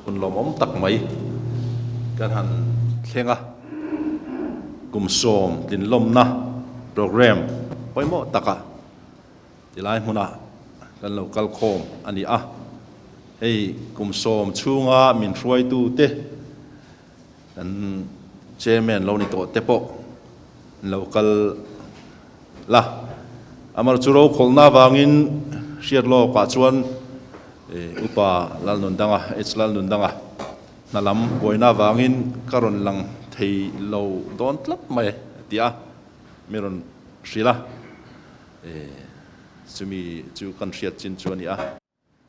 Hun lawmawm tak mai kan han thleng a, kum sawm tlinlawmna programme pawimawh taka tilai hmunah kan lo kal khawm a ni a. Hei kum sawm chhunga min hruaitute kan chairman lo ni tawh te pawh an lo kal la. Amar chu rokhawlhna avangin hriat lawkah chuan Upa Lalnundanga, H Lalnundanga, hna lam buaina avangin ka rawn lang thei lo dawn tlat mai a ti a, mi rawn hrilh a, chumi chu kan hriat chin chu a ni a.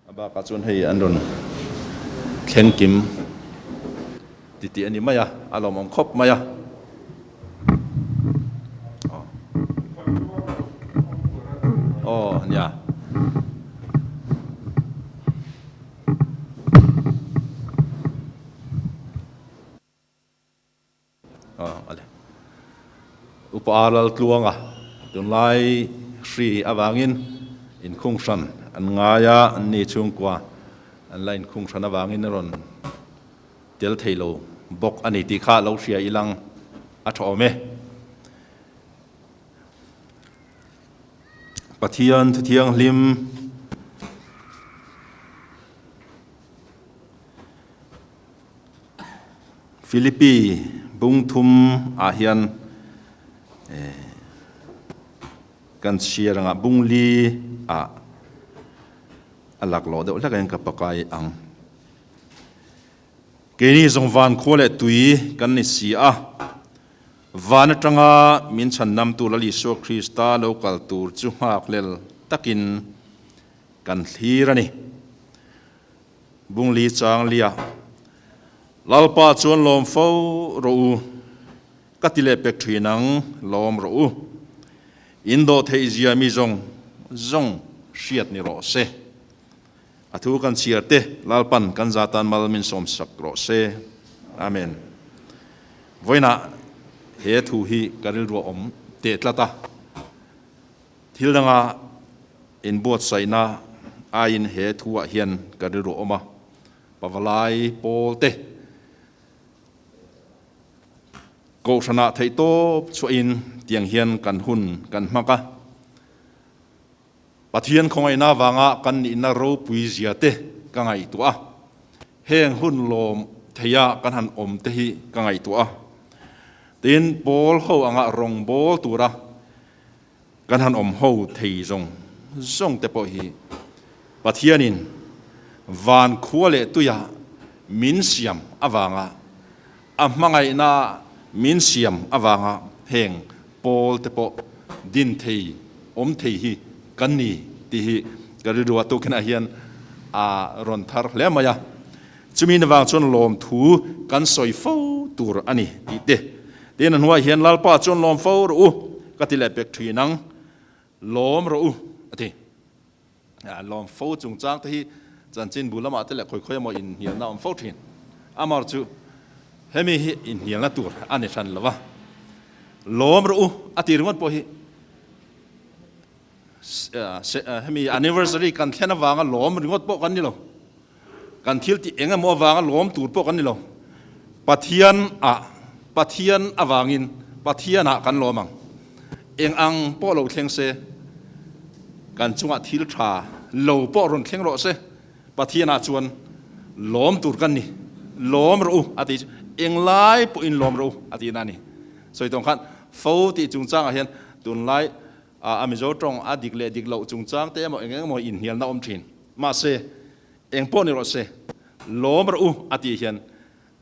A bakah chuan hei an rawn thleng kim titih a ni mai a, a lawmawm khawp mai a. Aw nia. Aw ale. Upa Laltluanga tunlai hri avangin inkhung hran an ngai a, an ni chhungkua an la inkhung hran avangin a rawn tel thei lo bawk a ni tih kha lo hria ilang a tha awm e. Pathian Thuthianghlim Philippi bung thum ah hian kan chhiar anga bung li ah a laklawh deuh hlek in ka pakai ang. Keini zawng van khua leh tui kan ni si a, van atanga min chhan namtu Lal Isua Krista lo kal tur chu nghakhlel takin kan thlir a ni. Bungli chang lia, Lalpa chuan lawm fo rawh u, ka ti leh pek thin ang, lawm rawh u. In dawh theih zia mi zawng zawng hriat ni rawh se. A thu kan chhiar te Lalpan kan za tan mal min sawm sak rawh se. Amen. Vawiinah he thu hi ka rilru a awm teh tlat a. Thil danga inbuatsaihna aiin he thuah hian ka rilru awm a, pavalai pawl te Kohhranah theihtawp chhuahin tiang hian kan hun kan hmak a. Pathian khawngaihna avanga kan nihna ropui zia te ka ngaihtuah a, heng hun lawm theia kan han awm te hi ka ngaihtuah a. Tin, pawl ho anga rawngbâwl tura Kan han awm ho thei zawng zawng te pawh hi Pathianin van khua leh tuia min siam avanga a hmangaihna min siam avanga heng pawl te pawh din thei awm thei hi kan ni tih hi ka rilru ah tukhinah hian a rawn thar hle mai a. Chumi na vang chuan lawmthu kan sawi fo tur a ni tih te Tin, a hnuaiah hian Lalpa chuan lawm fo rawh u, ka ti leh pek thin ang, lawm rawh u, a ti. Lawm fo chungchang te hi chanchinbu lamah te leh khawi khawi emaw inhnialna a awm fo thin. Amar chu hemi hi inhnialna tur a ni hran lo va, lawm rawh u a ti ringawt pawh hi hemi anniversary kan thlen avanga lawm ringawt pawh kan ni lo. Kan thil tih eng emaw avanga lawm tur pawh kan ni lo. Pathian ah, Pathian avangin Pathian ah kan lawm ang. Eng ang pawh lo thleng se, kan chungah thil tha lo pawh rawn thleng rawh se, Pathian ah chuan lawm tur kan ni. Lawm rawh u a ti chu, eng lai pawhin lawm rawh u a tihna a ni. Sawi tawng khan fo tih chungchangah hian tunlai a Mizo tawng a dik leh dik loh chungchang te emaw eng eng emaw inhnialna awm thin. Mahse, eng pawh ni rawh se, lawm rawh u a tih hian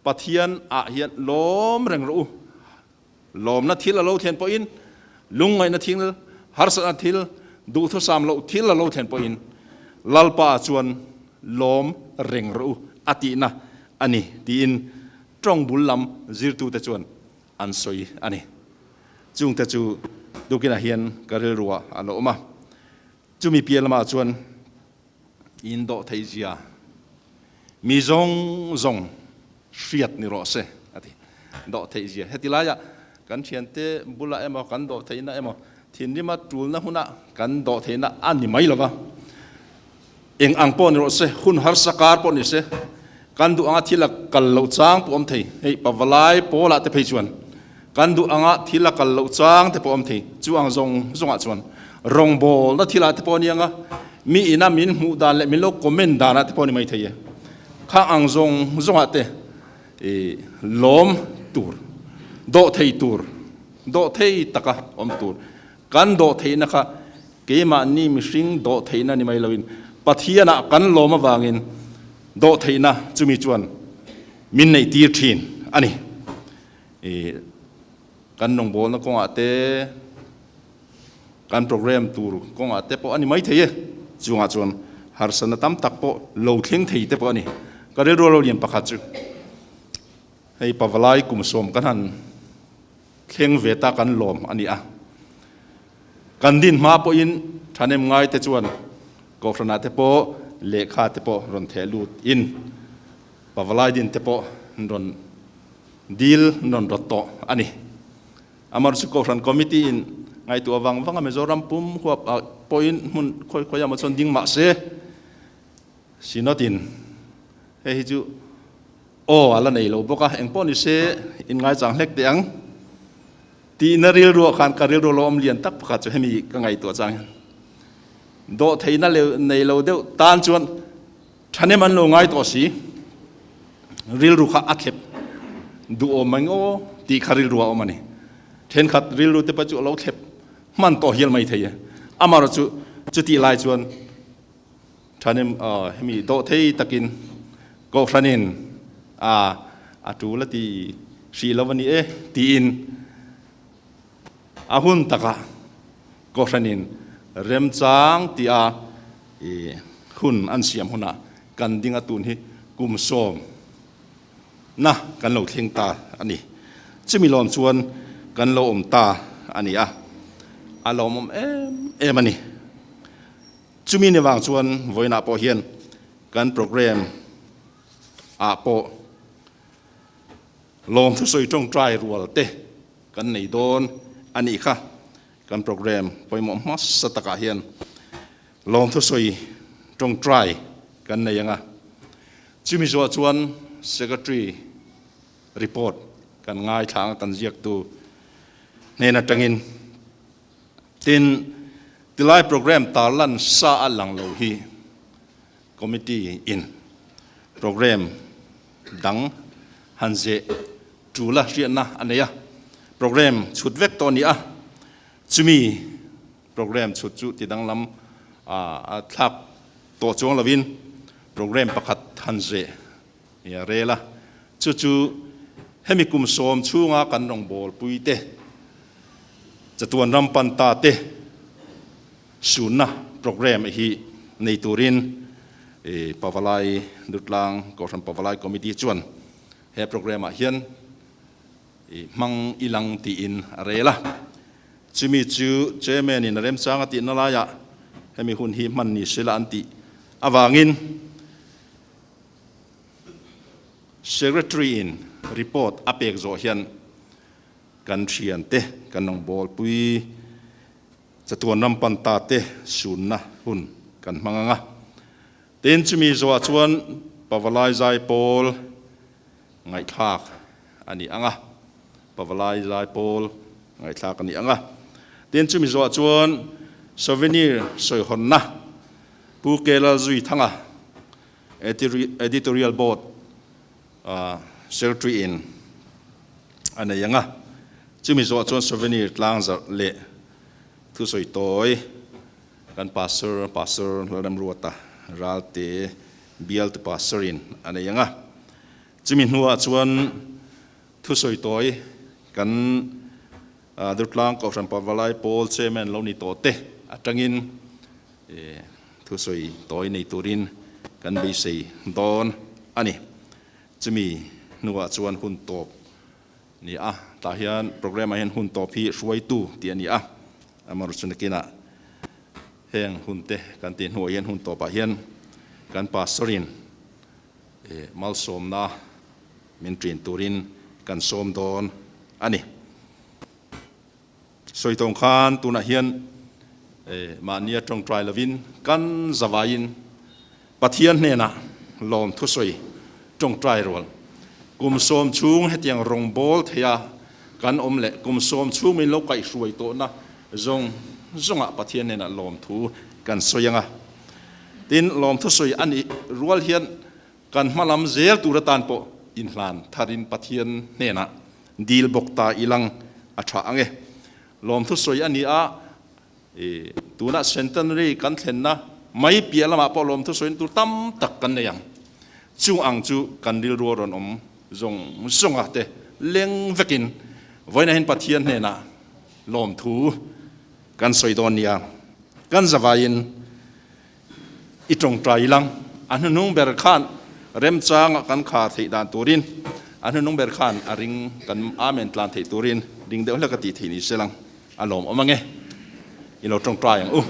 Pathian ah hian lawm reng rawh u. Lawmna thil a lo thlen pawhin, lungngaihna thil, harsatna thil, duhthusam loh thil a lo thlen pawhin Lalpa ah chuan lawm reng rawh u a tihna a ni tiin tawng bul lam zirtute chuan an sawi a ni. Chungte chu tukinah hian ka rilruah a lo awm a. Chumi piah lamah chuan in dawh theih zia mi zawng zawng hriat ni rawh se a ti. Dawh theih zia heti laiah kan thiante bulah emaw kan dawh theihna emaw thinrima tulna huna kan dawh theihna a ni mai lova. Eng ang pawh ni rawh se, hun harsa kar pawh ni se, Kan duh anga thil a kal loh chang pawh awm thei. Hei pavalai pawlah te phei chuan kan duh anga thil a kal loh chang te pawh awm thei. Chu ang zawng zawngah chuan rawngbawlna thilah te pawh a ni anga mi ina min hmuh dan leh min lo comment danah te pawh a ni mai thei e. Khang ang zawng zawngah te i lawm tur, dawh thei tur, dawh thei taka awm tur. Kan dawh theihna kha keimahni mihring dawh theihna ni mai loin Pathianah kan lawm avangin dawh theihna chumi chuan min neih tir thin a ni. I kan rawngbawlna kawngah te, kan program tur kawngah te pawh a ni mai thei e. Chungah chuan harsatna tam tak pawh lo thleng thei te pawh a ni. Ka rilru lo lian pakhat chu hei pavalai kum sawm kan han Thleng ve ta kan lawm a ni a. Kan din hma pawhin thahnem ngai te chuan Kohhranah te pawh lehkha te pawh rawn theh lut in Pavalai din te pawh rawn dil rawn rawt tawh a ni. Amaherawhchu Kohhran Committee in ngaihtuah vang vang a Mizoram pum huap ah pawhin hmun khawi khawi ah maw chuan ding mah se Synod in hei hi chu Aw, a la nei lo bawk a, engpawh ni se in ngaichang hlek teh ang tihna rilruah khan ka rilru lo awm lian tak pakhat chu hemi ka ngaihtuah chang hian dawh theihna leh nei lo deuh tan chuan thahnem an lo ngai tawh si, rilru kha a thlep duhawm ang aw tih kha rilru a awm a ni. Thenkhat rilru te pawh chu a lo thlep hman tawh hial mai thei e, amaherawhchu chutih lai chuan Thahnem hemi dawh thei takin Kohhranin a a tul a ti hrih lo a ni e tiin a hun takah Kohhranin remchang tia i hun an siam hunah kan ding a tun hi kum sawm na kan lo thleng ta a ni. Chumi lawm chuan kan lo awm ta a ni a, a lawmawm em em a ni. Chumi ni vang chuan vawiinah pawh hian kan program ah pawh lawmthu sawi tawngtai rual te kan nei dawn a nih kha. Kan program pawimawh hmasa takah hian lawmthu sawi tawngtai kan nei ang a. Chumi zuah chuan Secretary report kan ngaithla ang a, kan ziaktu hnen atangin. Tin, tilai programme tarlan sa a lang lo hi committee in programme dang han zeh tul a hriatna a nei a, programme chhut vek tawh a ni a, chumi programme chhut chu ti danglam a thlak tawh chuang lovin programme pakhat han zeh a rel a, chu chu hemi kum sawm chhunga kan rawngbawlpui te, chatuan ram pan ta te sunna programme hi nei turin Pavalai Dutlang Kohhran Pavalai Committee chuan he programme ah hian hmang i lang tiin a rel a. Chumi chu Chairman in a remchang a tihna laiah hemi hun hi hman ni sela an tih avangin, Secretary in report a pek zawh hian kan thiante, kan rawngbawlpui chatuan ram pan ta te sunna hun kan hmang ang a. Tin, chumi zawhah chuan Pavalai Zaipawl ngaihthlak a ni ang a, Pavalai Zaipawl ngaihthlak a ni ang a. Tin, chumi zawhah chuan Souvenir sawihawnna Pu Kelalzuithanga Editorial Board Secretary in a nei ang a, chumi zawh chuan souvenir tlangzarh leh thusawi tawi kan Pastor, Pastor Lalremruata Ralte bialtu Pastor in a nei ang a, chumi hnuah chuan thusawi tawi kan Durtlang Kohhran Pavalai Pawl Chairman lo ni tawh te atangin Thusawi tawi nei turin kan beisei dawn a ni. Chumi hnuah chuan hun tawp ni a, tah hian programme ah hian hun tawp hi hruaitu tih a ni a, amaherawhchu nakinah heng hun te kan tih hnuah hian hun tawpah hian kan pastor in malsawmna min ṭin turin kan sawm dawn a ni. Sawi tawng khan tunah hian mahnia tawngtai lovin kan zavaiin Pathian hnenah lawm thusawi Tawngtai rual kum sawm chhung hetiang rawngbawl theia kan awm leh kum sawm chhung min lo kaihhruai tawhna zawng zawngah Pathian hnenah lawmthu kan sawi ang a. Tin, lawmthu sawi a nih rual hian kan hma lam zel tur atan pawh inhlan tharin Pathian hnenah dil bawk ta ilang a tha ang e. Lawmthu sawi a ni a, I tunah centenary kan thlenna mai piah lamah pawh lawmthu sawiin tur tam tak kan nei ang. Chung ang chu kan rilru a rawn awm zawng zawng a te leng vekin vawiinah hian Pathian hnenah lawmthu kan sawi dawn nia. Kan zavaiin i tawngtai ilang a hnuhnung ber khan remchanga kan khar theih dan turin a hnuhnung ber khan a ring kan Amen tlan theih turin ring deuh hlek a tih theih ni se lang. A lawm awm ange, i lo tawngtai ang u.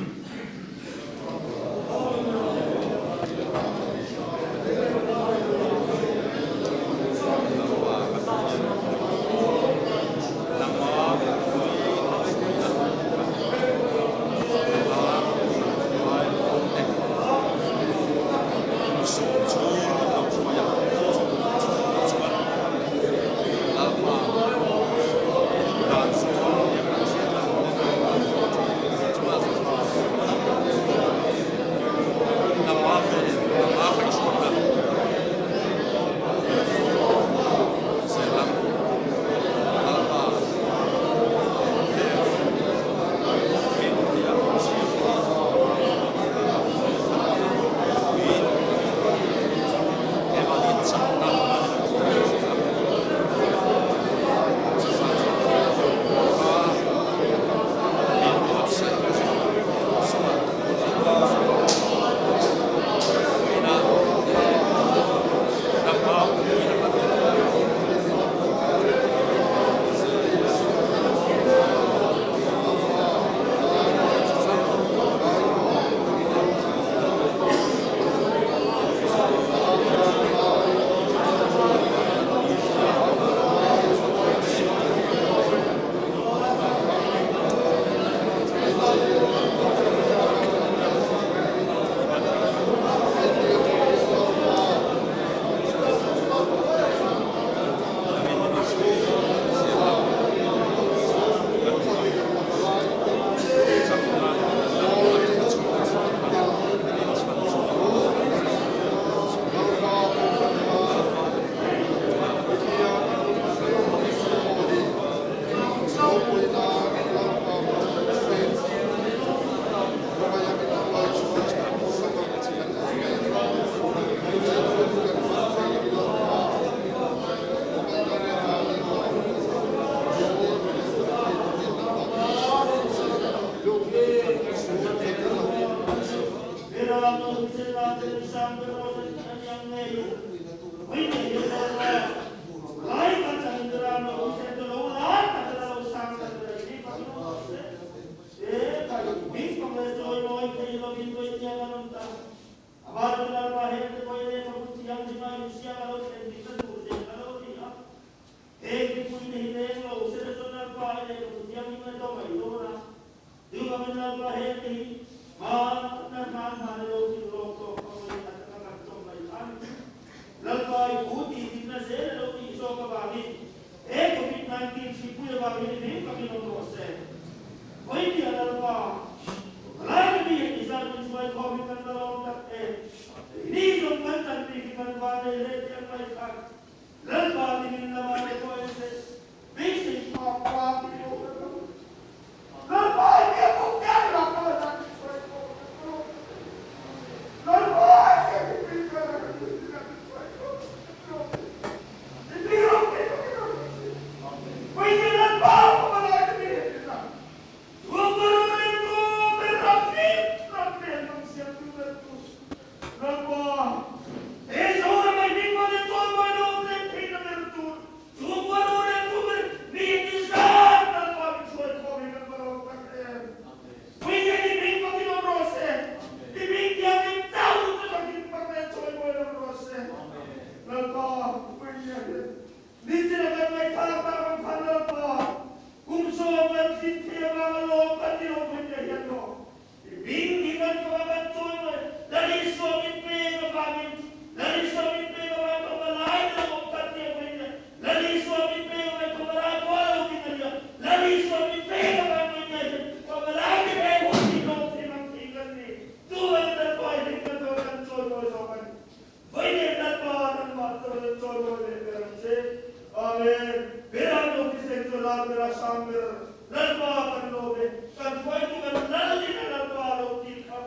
sang ber Lalpa kan lawm e, kan hruaitu kan Lalin a Lalpa a lo tir kha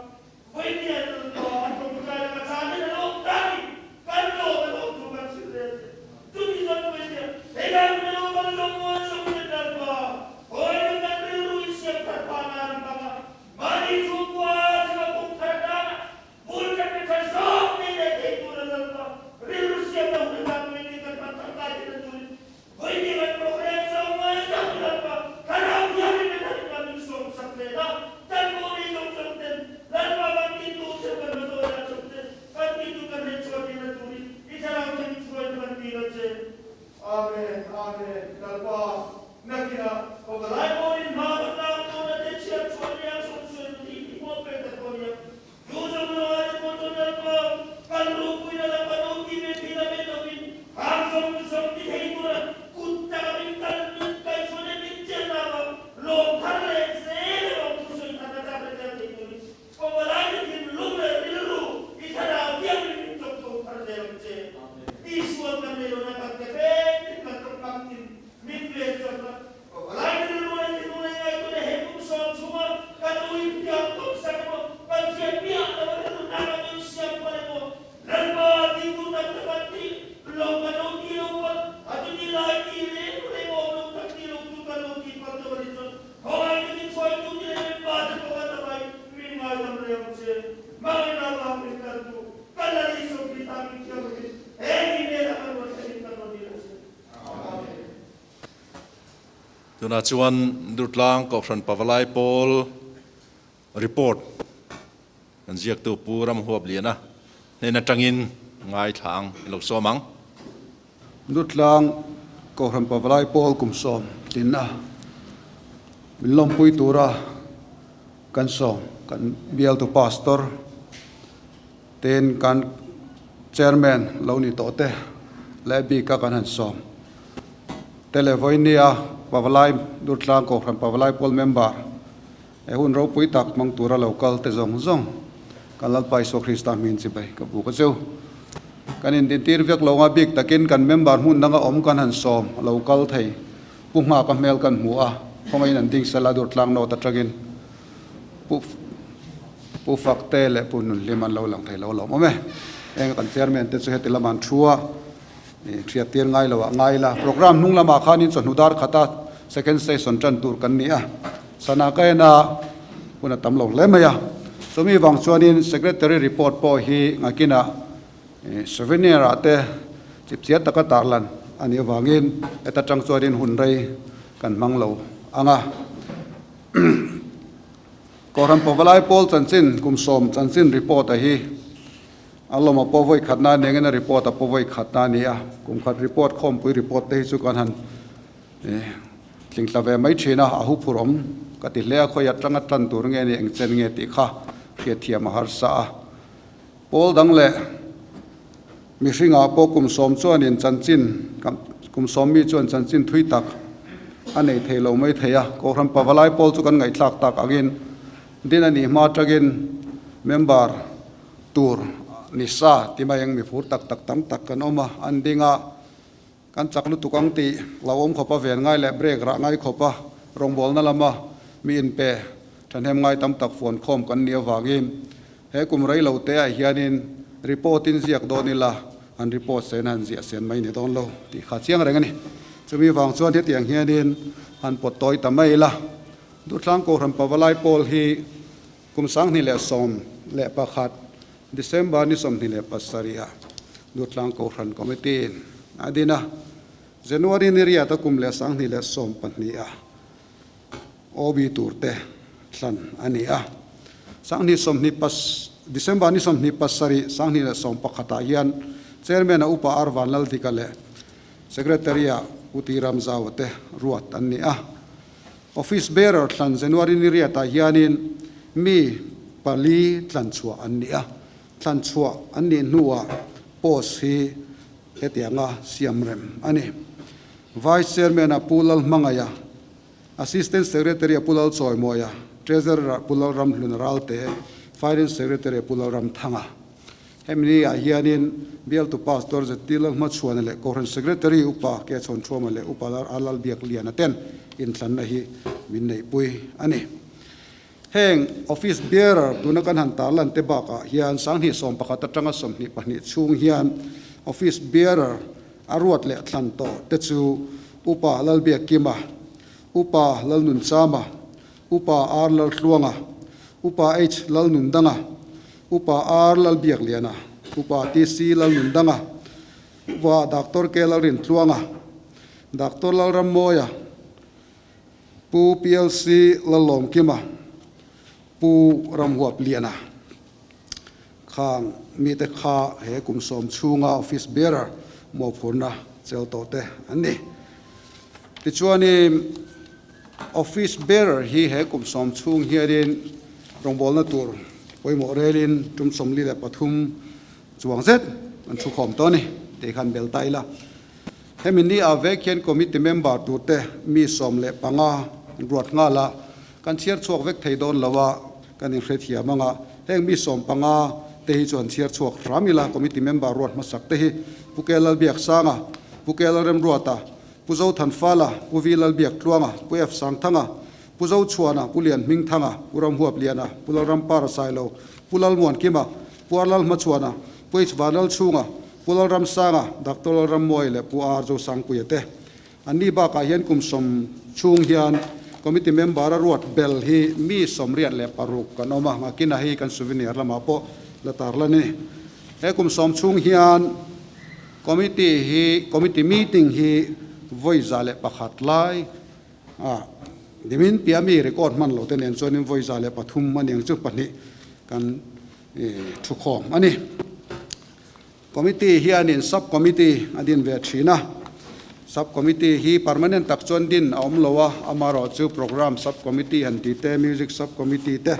Vawinia Lalpa a tawngtai laka chanin a lawm ta ni, kan lawm a lawm thu kan hrilh rel che. Chumi chuan Vawinia helai hmun a lo kal zawng zawngin a Lalpa hawiin kan rilru i siam thar phah nan a hmang a, mahni chhungkua chunga kum thar atana Bul kan pe tha zawk nei leh thei tur a Lalpa rilru siamna hun atan Vawinia kan hman tangkai theihna turin Vawinia kan program zawng ngai zawk i Lalpa Thlarau Thianghlim in han kan min sawm sak len a, chanvo nei zawng zawng ten Lalpa kan tih tur theuh kan hma zawi ah chawp te kan tih tur kan hre chhuah theihna turin i Thlarau Thianghlim hruaina kan dil a che. Amen Amen Lalpa nakinah Pavalai pawhin hma kan lak dawn a te chhiat chhuah nia sawmsual thih tih pawh pe ta dawn nia Chu zawng lo a ni pawh chuan Lalpa, kan ropuina lam kan awm ti ve thei la ve lovin, hang zawng zawng ti thei tura kut chaka min kal min kaihhruai leh min chelh na avang lawm thar leh zel emaw thusawi thar na chak leh tel thei turin Pawngalaite thinlung leh rilru i thlarau thianghlim min chawk tho thar zel ang che. Tihsual kan nei lona kan ke peng tin kan tawngkam tin min ven sak la. Pawngalaite rilru leh thinlung leh ngaihtuah leh he kum sawm chhunga kan u in piang tawp sak emaw, kan thian piah lo a rilru nak a min siam palh emaw, Lalpa dingtu tak tak an tih lo kan lo ti lo palh, a chuti lai ti reng reng awm lo tak ti lo tu kan lo ti palh deuh a ni chuan khawngaih takin hruaitu ti leh member te pawh kan avai min ngaidam reng ang che. Hmangaihna avang min kan duh, kan la ni sawmhnih min thiam lovin he ni velah kan rawn thlenin kan rawn dil a che. Amen. Tunah chuan Durtlang Kohhran Pavalai Pawl report kan ziaktu Pu Ramhuapliana hnen atangin ngaithla ang i lo sawm ang. Durtlang Kohhran Pavalai Pawl kum sawm tlinna min lawmpui tura kan sawm kan bialtu Pastor Tin, kan Chairman lo ni tawh te leh bika kan han sawm te leh vawinia Pavalai Durtlang Kohhran Pavalai Pawl member he hun ropui tak hmang tura lo kal te zawng zawng kan Lalpa Isua Krista hming chibai ka bu ka chu. Kan indintir vek lo nga bik takin kan member hmun danga awm kan han sawm lo kal thei Pu Nghaka hmel kan hmu a, khawngaihin an ding sela Durtlang note atangin Pu Pu Fakte leh Pu Nunhlim an lo lang thei lo lawm awm e. Eng kan chairman te chu heti lamah an thu a, ih hriat tir ngai lo ah ngai ila. Programme hnung lamah khanin chawhnu dar khata second session tan tur kan ni a, sana ka en a hun a tam lo hle mai a. Chumi vang chuanin secretary report pawh hi ngakinah ih souvenir ah te chipchiar taka tarlan a nih avangin heta tang chuanin hun rei kan hmang lo ang a. Kohhran Pavalai Pawl chanchin kum sawm chanchin report a hi a lawm a pawh vawi khatna nengin a report a pawh vawi khatna a ni a, kum khat report khawmpui report te hi chu kan han tlingtla ve mai thin a, a huphur awm ka ti hle a, khawi atanga tan tur nge ni eng chen nge tih kha hriatthiam a harsa a. Pawl dang leh mihringah pawh kum sawm chuanin chanchin kum sawm mi chuan chanchin thui tak a nei thei lo mai thei a. Kohhran Pavalai pawl chu kan ngaihthlak tak angin din a nih hma atangin member tur ni sa ti mai ang mi fur tak tak tam tak kan awm a, an ding a. Kan chak lutuk ang tih hlauhawm khawpa ven ngai leh break rah ngai khawpa rawngbawlna lama mi inpe thahnem ngai tam tak fuan khawm kan nih avangin he kum rei lo te ah hianin report in ziak dawn ila han report sen han ziah sen mai ni dawn lo tih kha chiang reng a ni. Chumi vang chuan hetiang hianin han pawt tawi ta mai ila Durtlang Kohhran Pavalai Pawl hi Kum 2011 December ni 27 ah Durtlang Kohhran Committee in a din a, January ni riat a kum leh 2012 ah OB tur te thlan a ni a. 20 December ni 27 2011 ah hian Chairman a Upa R Vanlaldika leh Secretary ah Pu T Ramzaua te ruat an ni a. Office bearer thlan January ni riatah hianin mi pali tlan chhuah an ni a, thlan chhuah an nih hnuah post hi hetianga siam rem a ni. Vice Chairman-a Pu Lalhmangaia, Assistant Secretary-a Pu Lalchawimawia, Treasurer-a Pu Lalramhluna Ralte, Finance Secretary-a Pu Lalramthanga. Hemi ni ah hianin Bialtu Pastor ZT Lalhmachhuana leh Kohhran Secretary Upa Kechhawn Thuama leh Upa Lalbiakliana ten inthlanna hi min neihpui a ni. Heng Office Bearer tuna kan han tarlan te bakah hian 2011 atanga 22 chhung hian Office Bearer a ruat leh thlan tawh te chu Upa Lalbiakkima, Upa Lalnunchama, Upa R Lalhluanga, Upa H Lalnundanga, Upa R Lalbiakliana, Upa TC Lalnundanga, Upa Doctor K Lalrintluanga, Doctor Lalrammawia, Pu PLC Lallawmkima, Pu Ramhuapliana khang mite kha he kum sawm chhunga Office Bearer mawhphurna chel tawh te an ni. Tichuanin Office Bearer hi he kum sawm chhung hianin rawngbawlna tur pawimawh relin tum 43 chuang zet an thukhawm tawh a ni tih khan bel ta ila. Hemi ni ah vek hian committee member turte mi 15 ruat nghal a, kan chhiar chhuak vek thei dawn lo a, kan inhrethiam ang a, heng mi 15 te hi chuan chhiar chhuak hram ila committee member ruat hmasak te hi Pu Ke Lalbiaksanga, Pu Ke Lalremruata, Pu Zothanfala, Pu Vi Lalbiaktluanga, Pu F Sangthanga, Pu Zochhuana, Pu Lianhmingthanga, Pu Ramhuapliana, Pu Lalramparasailo, Pu Lalmuankima, Pu Arlalhmachhuana, Pu H Vanlalchhunga, Pu Lalramsanga, Doctor Lalrammuai leh Pu R Zosangpuia te. Anni bakah hian kum sawm chhung hian Committee member a ruat bel hi mi 86 kan awm a, ngakina hi kan souvenir lamah pawh la tarlan a ni. He kum sawm chhung hian Committee hi Committee meeting hi vawi 101 lai a nimin piah mi record hman lo te nen chuanin vawi 103 a niang chu pahnih kan thukhawm a ni. Committee hianin Sub Committee a din ve thin a. Sub Committee hi permanent tak chuan din a awm lo a, amaherawhchu Programme Sub Committee han tih te, Music Sub Committee te,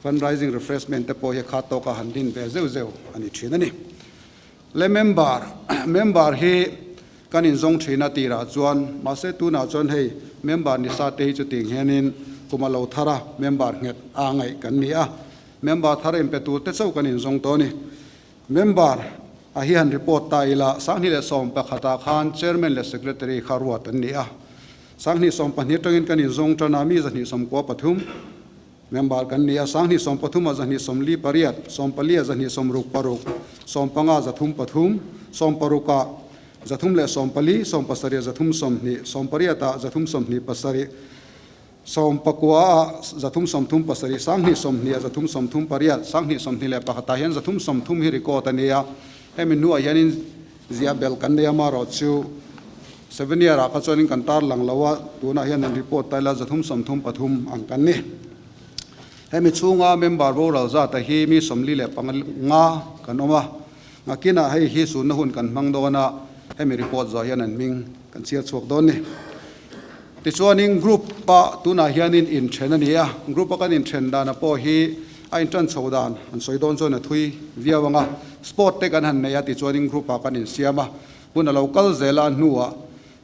Fundraising Refreshment te pawh hi a khat tawka han din ve zeuh zeuh a ni thin a ni. Le member, member hi kan inzawng thin a tirah chuan, mahse tunah chuan hei member ni sa te hi chutiang hianin kum a lo thar a, member nghet a ngaih kan ni a. Member thar inpe tur te chauh kan inzawng tawh a ni. Member a hi han report ta ila, 2011 ah khan Chairman leh Secretary kha ruat an ni a. 2012 atangin kan inzawng tan a, mi 293 member kan ni a. 2013 ah 248, 14 ah 266, 15 ah 303, 16 ah 314, 17 ah 320, 18 ah 327, 19 ah 337, 2020 ah 338, 2021 ah hian 330 hi record a ni a. Hemi hnuah hianin ziah belh kan nei a, amaherawhchu souvenir ah kha chuanin kan tarlang lo a, tunah hian an report ta ila 333 ang kan ni. Hemi chhunga member boral zata hi mi 45 kan awm a, ngakinah hei hi sunna hun kan hmang dawn a, hemi report zawh hian an hming kan chhiar chhuak dawn ni. Tichuanin group ah tunah hianin inthen a ni a, group a kan inthen dana pawh hi a intan chho dan han sawi dawn chuan a thui viau ang a, sport te kan han nei a tichuanin group ah kan insiam a, hun a lo kal zel a hnuah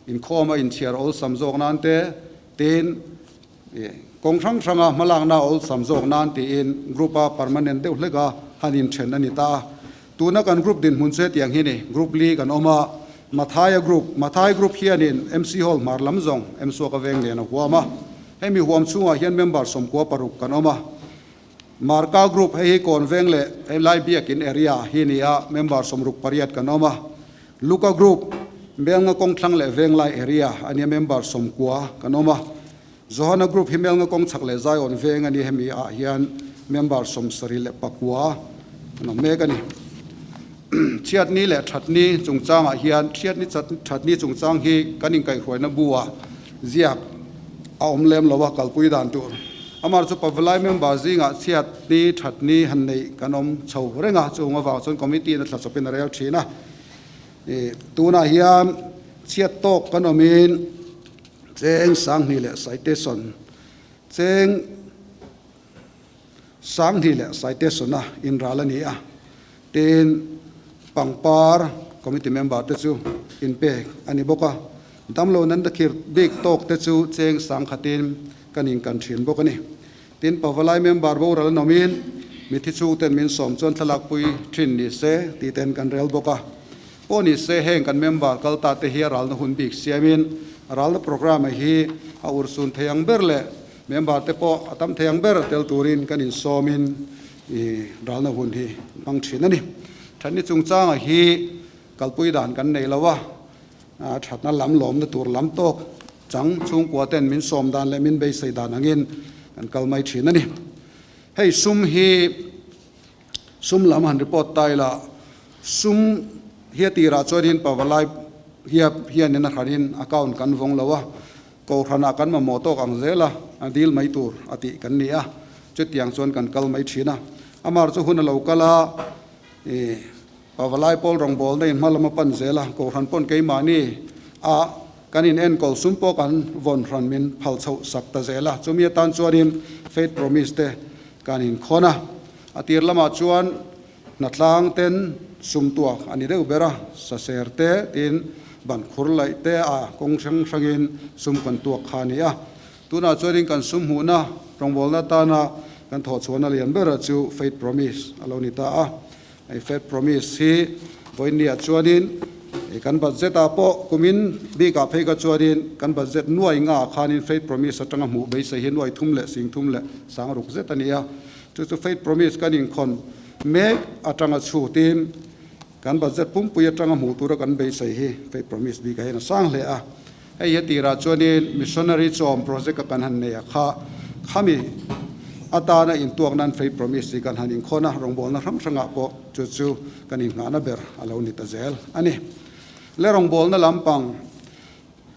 inkhawm a inchhiar awlsam zawk nan te tin kawng hrang hranga hmalakna awlsam zawk nan tiin group a permanent deuh hlek a han inthen a ni ta a. Tuna kan group dinhmun chu hetiang hi ni, Group li kan awm a, Mathaia Group, Mathai Group hianin MC Hall hmar lam zawng Msuaka veng nen a huam a, hemi huam chhungah hian member 96 kan awm a. Marka Group, hei hi Kawn veng leh helai biakin area hi ni a, member 68 kan awm a. Luka Group, Melnga kawngthlang leh venglai area a nia, member 90 kan awm a. Johana Group hi Melnga kawng chhak leh Zion veng a ni, hemi ah hian member 79 an awm mek a ni. Chhiatni leh thatni chungchangah hian chhiatni thatni chungchang hi kan inkaihhruaina bu ah ziak a awm lem lo a, kalpui dan tur. Amar chu Pavalai member zingah chhiatni thatni han neih kan awm chho reng a, chung avang chuan committee in a thlachawpin a rel thin a. Tunah hian chhiat tawk kan awmin Cheng 2000 leh citation Cheng 2000 leh citation a inral a ni a, tin pangpar committee member te chu inpek a ni bawk a, damlo nan dakhir bik tawk te chu cheng 10,000 in kan inkan thin bawk a ni. Tin Pavalai member boral an awmin mithi chhungten min sawm chuan thlalakpui thin ni se tih ten kan rel bawk a. Pawh ni se heng kan member kal ta te hi a ralna hun bik siamin Ralna programme hi a urhsun thei ang ber leh member te pawh a tam thei ang ber tel turin kan insawmin i ralna hun hi hmang thin a ni. Thatni chungchanga hi kalpui dan kan nei lo a, thatna lam lawmna tur lam tawk chang chhungkua ten min sawm dan leh min beisei dan angin kan kal mai thin a ni. Hei sum hi Sum lam han report ta ila, sum hi a tirah chuanin Pavalai hiap hianin a hranin account kan vawng lo a, Kohhranah kan mamawh tawk ang zel a, a dil mai tur a tih kan ni a, chutiang chuan kan kal mai thin a. Amar chu hun a lo kal a, ih Pavalai pawl rawngbawlna in hma lam a pan zel a, Kohhran pawn keimahni a kan in enkawl sum pawh kan vawn hran min phal chhoh sak ta zel a, chumi atan chuanin Faith Promise te Kan inkhawn a, a tir lamah chuan hnatlang ten sum tuak a ni deuh ber a, saser te tin ban khur laih te a kawng hrang hrangin sum kan tuak kha a ni a. Tunah chuanin kan sum hmuhna rawngbawlna atana kan thawhchhuahna lian bera chu Faith Promise a lo ni ta a. Hei Faith Promise hi vawiinniah chuanin kan budget ah pawh kumin bikah phei kha chuanin kan budget nuai ngaah khanin Faith Promise atanga hmuh beisei hi nuai thum leh sing thum leh sang ruk zet a ni a. Chu chu Faith Promise kan inkhawn mek atanga chhutin kan budget pumpui atanga hmuh tura kan beisei hi Faith Promise bikah hian a sang hle a. Hei hi tirah chuanin Missionary chawm project a kan han nei a kha, khami atana intuak nan Faith Promise hi kan han inkhawn a, rawngbawlna hrang hrangah pawh chu chu kan innghahna ber a lo ni ta zel a ni. Le rawngbawlna lampang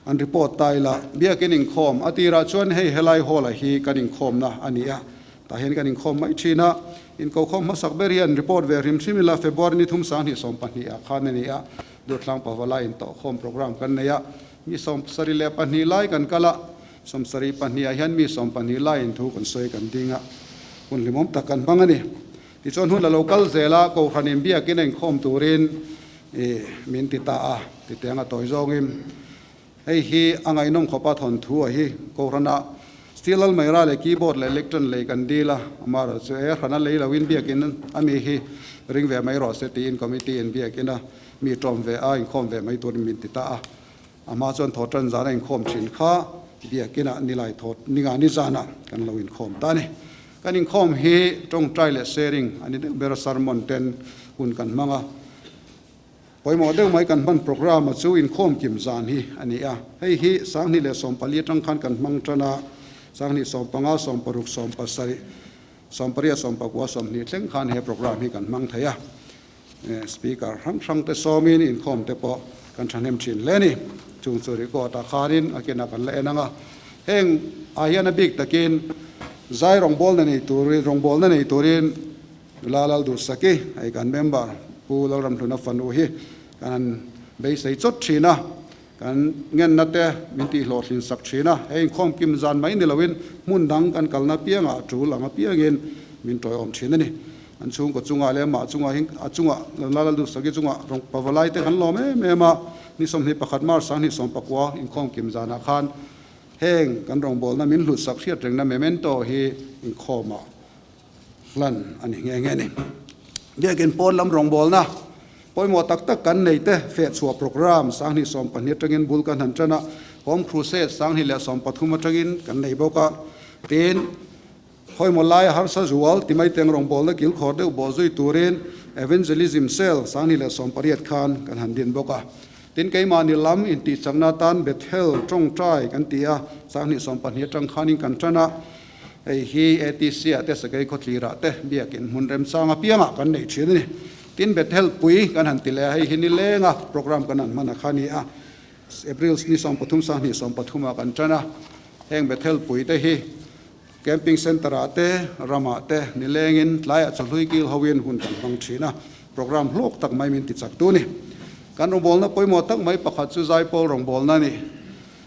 an report ta ila, biakin inkhawm a tirah chuan hei helai hall-ah hi kan inkhawmna a ni a, tah hian kan inkhawm mai thin a, inkokhawm hmasak ber hian report ve hrim hrim ila February ni thum 20 sawmpahnih ah khan a ni a, Durtlang Pavala intawhkhawm program kan nei a, mi 72 lai kan kal a, 72 ah hian mi 12 laiin thu kan sawi kan ding a, hun hlimawm tak kan hmang a ni. Tichuan hun a lo kal zel a, Kohhran inbiakin a inkhawm turin min ti ta a, titiang a tawi zawngin. Hei hi a ngaihnawm khawpa thawnthu a hi. Kohhranah steel almeira leh keyboard leh lectern lei kan dil a, amaherawh chu e hrana lei loin biakin a mi hi ring ve mai rawh se tiin committee in biakin a mi tawm ve a, inkhawm ve mai turin min ti ta a. A hma chuan thaw tan zana inkhawm thin kha biakinah nilai thaw ninga ni zanah kan lo inkhawm ta a ni. Kan inkhawm hi tawngtai leh sharing a ni deuh ber a, sermon ten hun kan hmang a. Pawimawh deuh mai kan hman programme-a chu inkhawm kim zan hi a ni a. Hei hi 2014 atang khan kan hmang tan a, 2015, 16, 17, 18, 19, 20 thleng khan he programme hi kan hmang thei a. Speaker hrang hrang te sawmin inkhawm te pawh kan thahnem thin hle a ni. Chung chu record-ah khanin a kinah kan la en ang a. Heng ah hian a bik takin zai rawngbawlna nei turin rawngbawlna nei turin Nula Lalduhsaki, hei kan member Pu Lalramhluna fanu hi kan han beisei chawt thin a, kan ngenna te min tihhlawhtlin sak thin a, hei inkhawm kim zan mai ni loin hmun dang kan kalna piangah tul ang apiangin min tawiawm thin a ni. An chhungkaw chungah leh amah chungah hi a chungah Nula Lalduhsaki chungah rawng pavalai te kan lawm em em a, ni 21 March 2019 inkhawm kim zanah khan heng kan rawngbawlna min hlutsak hriat rengna memento hi inkhawmah hlan a ni nghe nghe a ni. Biakin pawn lam rawngbawlna pawimawh tak tak kan nei te fehchhuah programme 2012 atangin bul kan han tan a, Home Crusade 2013 atangin kan nei bawk a, tin pawimawh laia harsa zual ti mai teng rawngbawlna kilkhawr deuh bawh zui turin Evangelism Cell 2018 khan kan han din bawk a. Tin keimahni lam intihchakna atan Bethel tawngtai kan ti a, 2012 atang khanin kan tan a, Hei hi ATC ah te Sakei khawthlirah te biakin hmun remchang apiangah kan neih thin a ni. Tin Bethel pui kan han ti leh a, hei hi nilenga program kan han hman a kha a ni a. April ni 13 2013 ah kan tan a, heng Bethel pui te hi Camping Centre ah te ramah te nilengin tlaiah chawhlui kil hoin hun kan hmang thin a, program hlawk tak mai min ti chak tu a ni. Kan rawngbawlna pawimawh tak mai pakhat chu Zaipawl rawngbawlna a ni.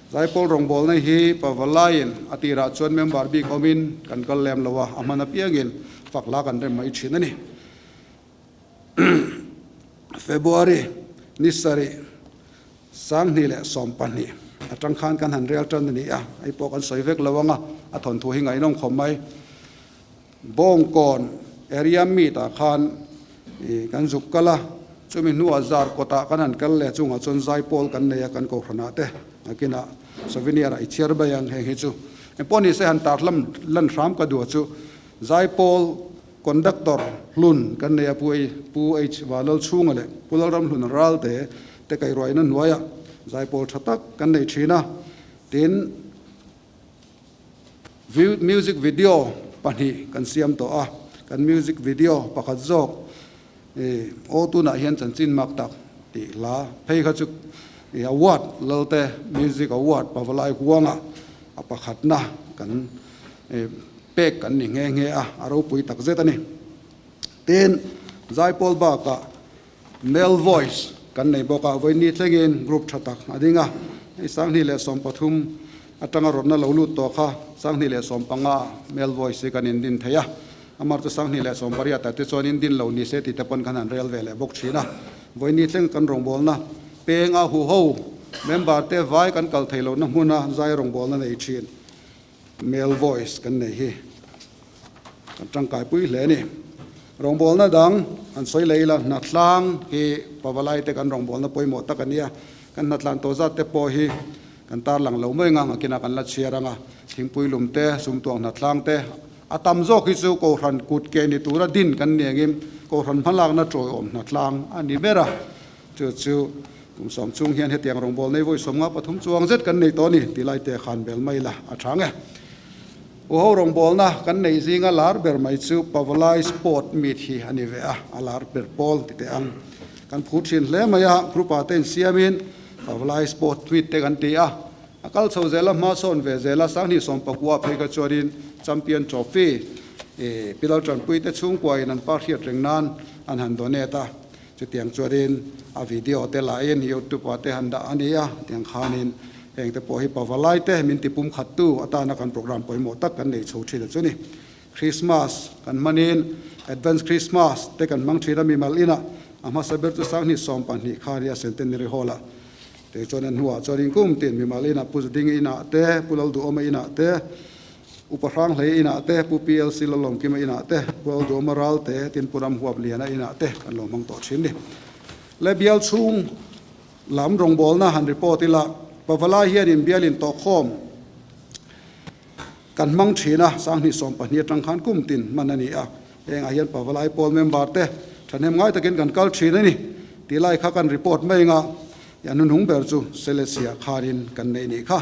Zaipawl rawngbawlna hi Pavalaiin a tirah chuan member bik awmin kan kal lem lo a, a hman apiangin fak la kan rem mai thin a ni. February ni sarih 2012 atang khan kan han rel tan a ni a, hei pawh kan sawi vek lo ang a, a thawnthu hi ngaihnawm khawp mai. Bawngkawn area meet ah khan kan zuk kal a, chumi hnuah zar kawtah kan han kal leh chungah chuan zaipawl kan nei a kan kohhranah te. Nakinah souvenir ah i chhiar mai ang heng hi chu. Engpawh ni se han tar lam lan hram ka duh chu Zaipawl conductor hlun kan nei a Pu Pu H Vanlalchhunga leh Pu Lalramhlun Ralte te kaihruaina hnuaiah Zaipawl tha tak kan nei thin a. Tin, music video pahnih kan siam tawh a, kan music video pakhat zawk aw tunah hian chanchin mak tak tih hla phei kha chu award Lalte Music Award Pavalai huanga a pakhatna kan pek kan ni nghe nghe a, a ropui tak zet a ni. Tin, Zaipawl bakah Male voice kan nei bawk a, vawiin thlengin group tha tak a ding a, hei 2013 atanga rawtna lo lut tawh kha 2015 ah male voice hi kan indin thei a, amar chu 2018 ah te chuan indin lo ni se tih te pawn khan han rel ve leh bawk thin a, vawiin thleng kan rawngbawlna peng a huho member te vai kan kal thei lohna hmuna zai rawngbawlna nei thin. Male voice kan nei hi kan tangkaipui hle a ni. Rawngbawlna dang an sawi leh ila hnatlang hi pavalai te kan rawngbawlna pawimawh tak a nia. Kan hnatlan tawh zat te pawh hi kan tarlang lo mai ang a, kinah kan la chhiar ang a. Thingpui lum te, sumtuang hnatlang te a tam zawk hi chu Kohhran kut ke ni tura din kan ni angin Kohhran hmalakna tawiawm hnatlang a ni ber a. Chu chu kum sawm chung hian hetiang rawngbâwl nei vawi 53 chuang zet kan nei tawh a ni tih lai te khan bel mai la a tha nge. Uho rawngbâwlna kan neih zinga lar ber mai chu Pavalai Sport Meet hi a ni ve a, a lar ber pawl ti teh ang. Kan phu thin hle mai a, group ah te insiamin Pavalai Sport Meet te kan ti a, a kal chho zela hma sawn ve zela 2019 phei kha chuanin Champion Trophy Pilal Tanpui te chhungkuain an pa hriat reng nan an han donate a. Chutiang chuanin a video te lahin YouTube ah te han dah a ni a, tiang khanin heng te pawh hi pavalai te min ti pum khat tu atana kan program pawimawh tak kan nei chho thin a chu ni. Christmas kan hmanin Advance Christmas te kan hmang thin a mimal inah a hmasa ber chu 2012 kha a nia Centenary Hall ah te chuan a hnuah chuanin kum tin mimal inah Pu Zudingi inah te Pu Lalduhawma inah te Upa Hranghlei inah te, Pu PLC Lalawmkima inah te, Pu Alduama Ralte, tin Pu Ramhuap Liana inah te kan lo hmang tawh thin ni. Le bial chhung lam rawngbawlna han report ila, Pavalai hianin bialin tawhkhawm kan hmang thin a, 2012 atang khan kum tin hman a ni a, hengah hian Pavalai pawl member te thahnem ngai takin kan kal thin a ni tih lai kha kan report mai anga An hnuhnung ber chu Selesia kharin kan neih nih kha.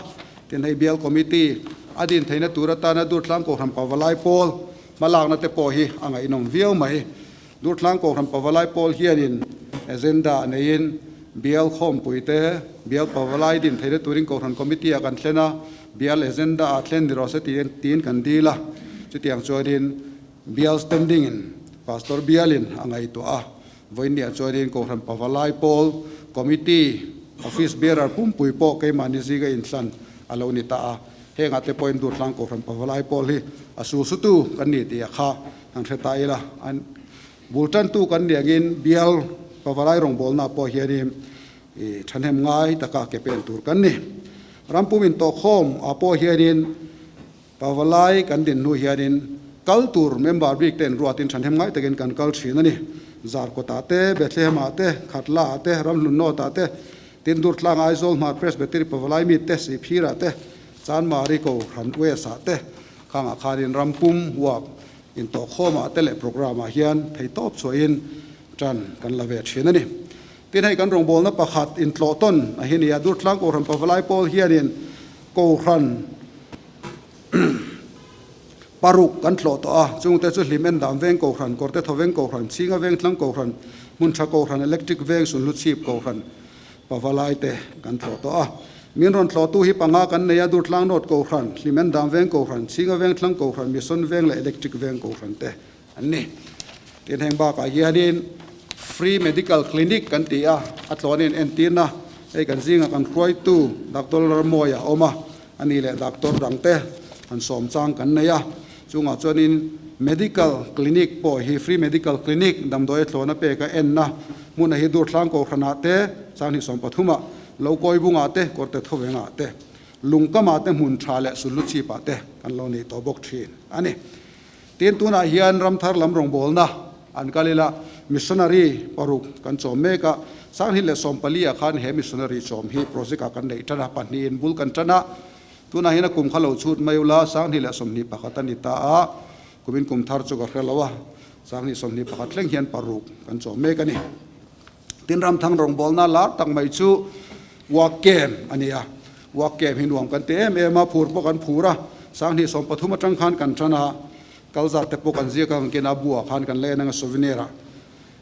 Tin hei bial committee a din theihna tur atana Durtlang Kohhran Pavalai Pawl hmalakna te pawh hi a ngaihnawm viau mai. Durtlang Kohhran Pavalai Pawl hianin agenda neiin bial khawmpui te bial Pavalai din theihna turin Kohhran committee ah kan thlen a, bial agenda ah thlen ni rawh se tiin kan dil a. Chutiang chuanin bial standing in Pastor bialin a ngaihtuah a. Vawiinniah chuanin Kohhran Pavalai Pawl Committee Office Bearer pumpui pawh keimahni zinga inhlan a lo ni ta a. Hengah te pawhin Durtlang Kohhran Pavalai Pawl hi a sulsutu kan ni tih a kha han hre ta ila. An bul tantu kan nih angin bial Pavalai rawngbawlnaah pawh hianin i thahnem ngai taka ke pen tur kan ni. Rampum intawhkhawm ah pawh hianin Pavalai kan din hnu hianin kal tur member bik te inruatin thahnem ngai takin kan kal thin a ni. Zarkawtah te, Bethlehem-ah te, Khatla-ah te, Ramhlunnawtah te, Tindurtlang Aizawl Hmar Presbytery Pavalai meet te, Sihphirah te, Chanmari Kohhran West-ah te, khangah khanin rampum huap intawhkhawmah te leh programme-ah hian theihtawp chhuahin tan kan la ve thin a ni. Tin hei kan rawngbawlna pakhat intlawh tawn a hi nia, Durtlang Kohhran Pavalai Pawl hianin Kohhran paruk kan tlawh tawh a, chungte chu Hlim Endam Veng Kohhran, Kawrte Thaw Veng Kohhran, Chhinga Veng Tlang Kohhran, Hmuntha Kohhran, Electric Veng, Sunhlu Chhip Kohhran Pavalai te kan tlawh tawh a. Min rawn tlawhtu hi panga kan nei a, Durtlang North Kohhran, Hlim Endam Veng Kohhran, Chhinga Veng Tlang Kohhran, Mission Veng leh Electric Veng Kohhran te an ni. Tin heng bakah hianin Free Medical Clinic kan ti a, a tlawnin entirna hei kan zinga kan hruaitu Doctor Lalramawia a awm a, ani leh doctor dangte han sawm chang kan nei a, chungah chuanin Medical Clinic pawh hi Free Medical Clinic damdawi a thlawna pek a enna hmun a hi Durtlang Kohhranah te, 2013ah, Lokawibungah te, Kawrte Thawvengah te, Lungkamah te hmun tha leh Sulluchhipah te kan lo nei tawh bawk thin a ni. Tin, tunah hian ramthar lam rawngbawlna an kal ila, missionary paruk kan chawm mek a. 2014 ah khan he missionary chawm hi project ah kan neih tan a, pahnihin bul kan tan a, tunah hian a kum kha lo chhut mai ula, 2021 a ni ta a, kumin kum thar chu ka hre lo a, 2021 thleng hian paruk kan chawm mek a ni. Tin Ramthang rawngbawlna lar tak mai chu Work Camp a ni a, Work Camp hi nuam kan ti em em a, phur pawh kan phur a, 2013 atang khan kan tan a, kalzat te pawh kan ziak a, kan ken a, buah khan kan la en ang a souvenir ah.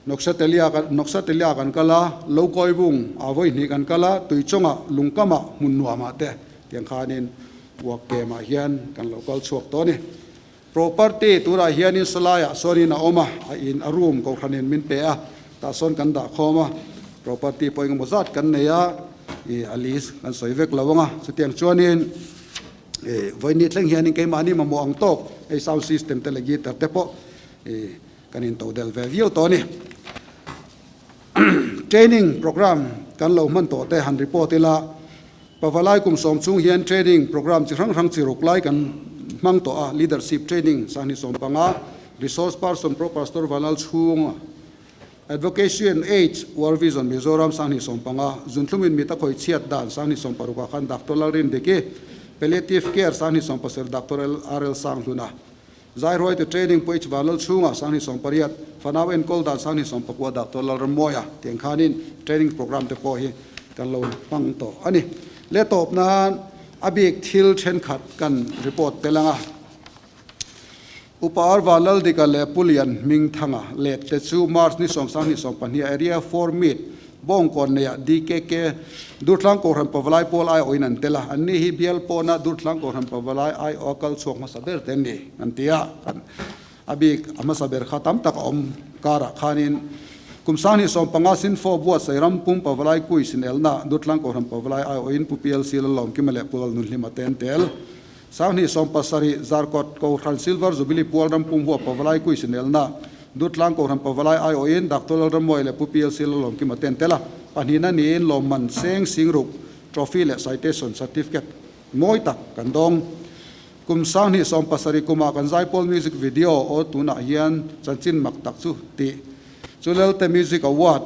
Noksatelia kan Noksatelia kan kal a, Lokawibung ah vawi hnih kan kal a, Tuichawngah, Lungkamah, hmun nuamah te tiang khanin Work Camp ah hian kan lo kal chhuak tawh a ni. Property turah hianin salaiah sawnin a awm a, a in a room kohhranin min pe a, tah sawn kan dah khawm a, property pawh engemaw zat kan nei a, ih a list kan sawi vek lo ang a, chutiang chuanin ih vawiin thleng hianin keimahni mamawh ang tawk hei sound system te leh guitar te pawh ih kan into del ve viau tawh a ni. Training program kan lo hman tawh te han report ila, Pavalai kum sawm chung hian training program chi hrang hrang chi ruk lai kan hmang tawh a, Leadership Training 2015, Resource Person Pro Pastor Vanlal Chhunga, Advocacy and Aids World Vision Mizoram 2015, Zunthlum in mit a khawih chhiat dan 2016 ah khan Doctor Lalrindiki, Palliative Care 2017 Doctor RL Sanghluna, Zairuaite Training pawh i Vanlal chhungah 2018, Fanau enkawl dan 2019 Doctor Lalrammuaia tiang khanin training program te pawh hi kan lo hmang tawh a ni. Le tawp nan a bik thil thenkhat kan report tel ang a. Upa Ar Vanlaldika leh Pu Lian Hmingthanga let te chu March ni 2024 Area 4 Meet Bawngkawn neiah DKK Durtlang Kohhran Pavalai Pawl aiawhin an tel a, anni hi bial pawna Durtlang Kohhran Pavalai aiawha kal chhuak hmasa ber te an ni an ti a, kan a bik a hmasa ber kha tam tak a awm karah khanin kum 2015 Sinfo buatsaih ram pum Pavalai kui sinelna Durtlang Kohhran Pavalai aiawhin Pu PLC Lalawmkima leh Pu Lalnunhlima te an tel. 2017 Zarkawt Kohhran Silver Jubilee Pual ram pum huap Pavalai kui sinelna Durtlang Kohhran Pavalai aiawhin Doctor Lalrammuai leh Pu PLC Lalawmkima te an tel a, pahnihna niin lawmman seng singruk, trophy leh citation certificate mawi tak kan dawng. Kum 2017 kumah kan Zaipawl music video aw tunah hian chanchin mak tak chu tih chu Lelte Music Award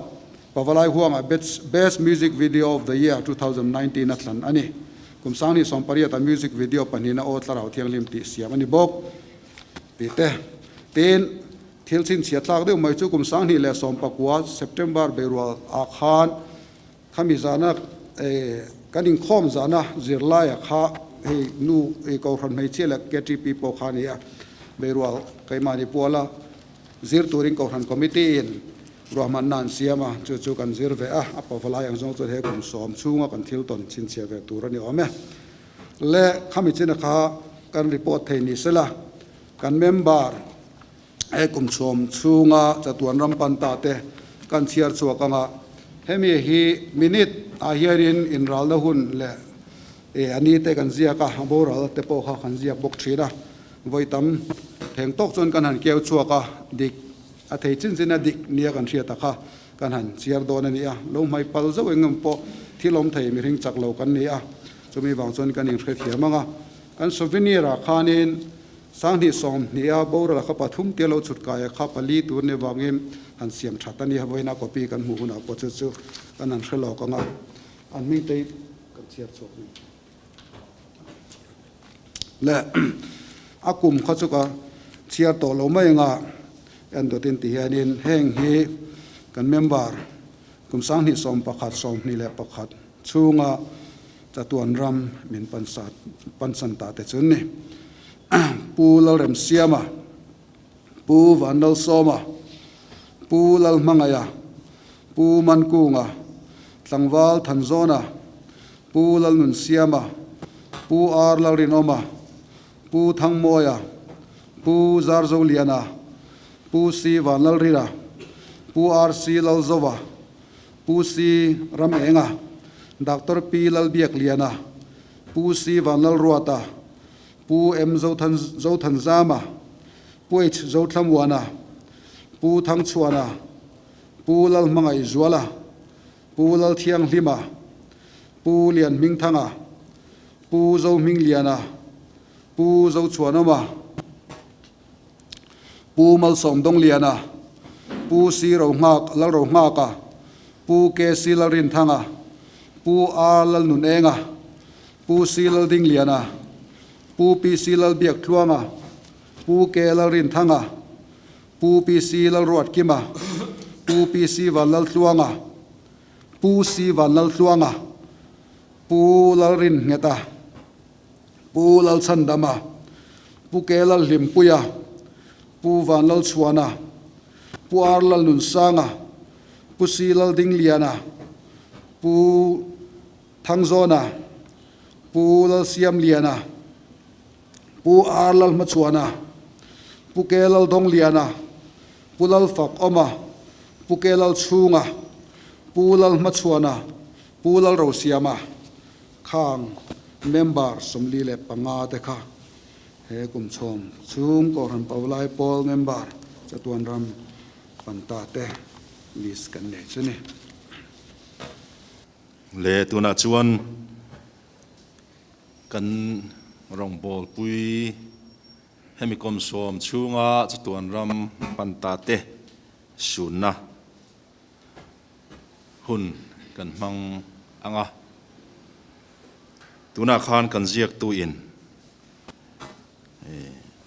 Pavalai huangah Best Music Video of the Year 2019 a thlan a ni. Kum 2018 a music video pahnihna aw thlarau thianghlim tih siam a ni bawk. Tih te. Tin, thil chhinchhiah tlak deuh mai chu kum 2019 September beirual ah khan khami zana kan inkhawm zana zirlaia kha hei nu Kohhran hmeichhia leh KTP pawh kha a ni a, beirual keimahni puala zir turin Kohhran Committee in Ruahmanna an siam a, chu chu kan zir ve a, a pavalai ang zawng chuan he kum sawm chhunga kan thil tawn chhinchhiah ve tur a ni awm e. Le khami china kha kan report thei ni sela, kan member he kum sawm chhunga chatuan ram pan ta te kan chhiar chhuak ang a, hemi hi minute ah hianin inralna hun leh a ni te kan ziak a, a boral te pawh kha kan ziak bawk thin a, vawi tam theng tawk chuan kan han keu chhuak a, dik A thei chin chin a dik nia kan hriat a kha kan han chhiar dawn a ni a, lo hmai pal zauh eng emaw pawh thil awm thei mihring chak lo kan ni a, chumi vang chuan kan inhrethiam ang a. Kan souvenir ah khanin 2020 a boral a kha pathum tia lo chhut kai a kha pali tur ni vangin han siam that a ni a, vawiin a copy kan hmuh hunah pawh chu chu kan han hre lawk ang a, an hming te hi kan chhiar chhuak mai. Le a kum kha chu ka chhiar tawh lo mai anga en dawtin ti hianin heng hi kan member kum 2011 21 chhunga chatuan ram min pansan ta te chu ni. Pu Lalremsiama, Pu Vanlalsawma, Pu Lalhmangaia, Pu Mankunga, Tlangval Thanzawna, Pu Lalnunsiama, Pu R Lalrinawma, Pu Thangmawia, Pu Zarzoliana, Pu C Vanlalrina, Pu RC Lalzova, Pu C Ramenga, Doctor P Lalbiakliana, Pu C Vanlalruata, Pu M Zothanzama, Pu H Zothlamuana, Pu Thangchhuana, Pu Lalhmangaihzuala, Pu Lalthianghlima, Pu Lianhmingthanga, Pu Zohmingliana, Pu Zochhuanawma, Pu Malsawmdawngliana, Pu Si Rohnghak Lalrohnghaka, Pu Pu KC Lalrinthanga, Pu R Lalnunenga, Pu C Laldingliana, Pu PC Lalbiaktluanga, Pu K Lalrinthanga, Pu PC Lalruatkima, Pu PC Vanlaltluanga, Pu C Vanlaltluanga, Pu Lalrinngeta, Pu Lalchhandama, Pu K Lalhlimpuia, Pu Vanlalchhuana, Pu R Lalnunsanga, Pu C Laldingliana, Pu Thangzawna, Pu Lalsiamliana, Pu R Lalhmachhuana, Pu K Laldawngliana, Pu Lalfakawma, Pu K Lalchhunga, Pu Lalhmachhuana, Pu Lalrosiama khang member 45 te kha he kum chhawm chhung Kohhran Paulai Pawl member chatuan ram panta te list kan nei chu ni. Le tunah chuan kan rawngbawlpui hemi kum sawm chhunga chatuan ram panta te sunna hun kan hmang ang a, tunah khan kan ziaktu in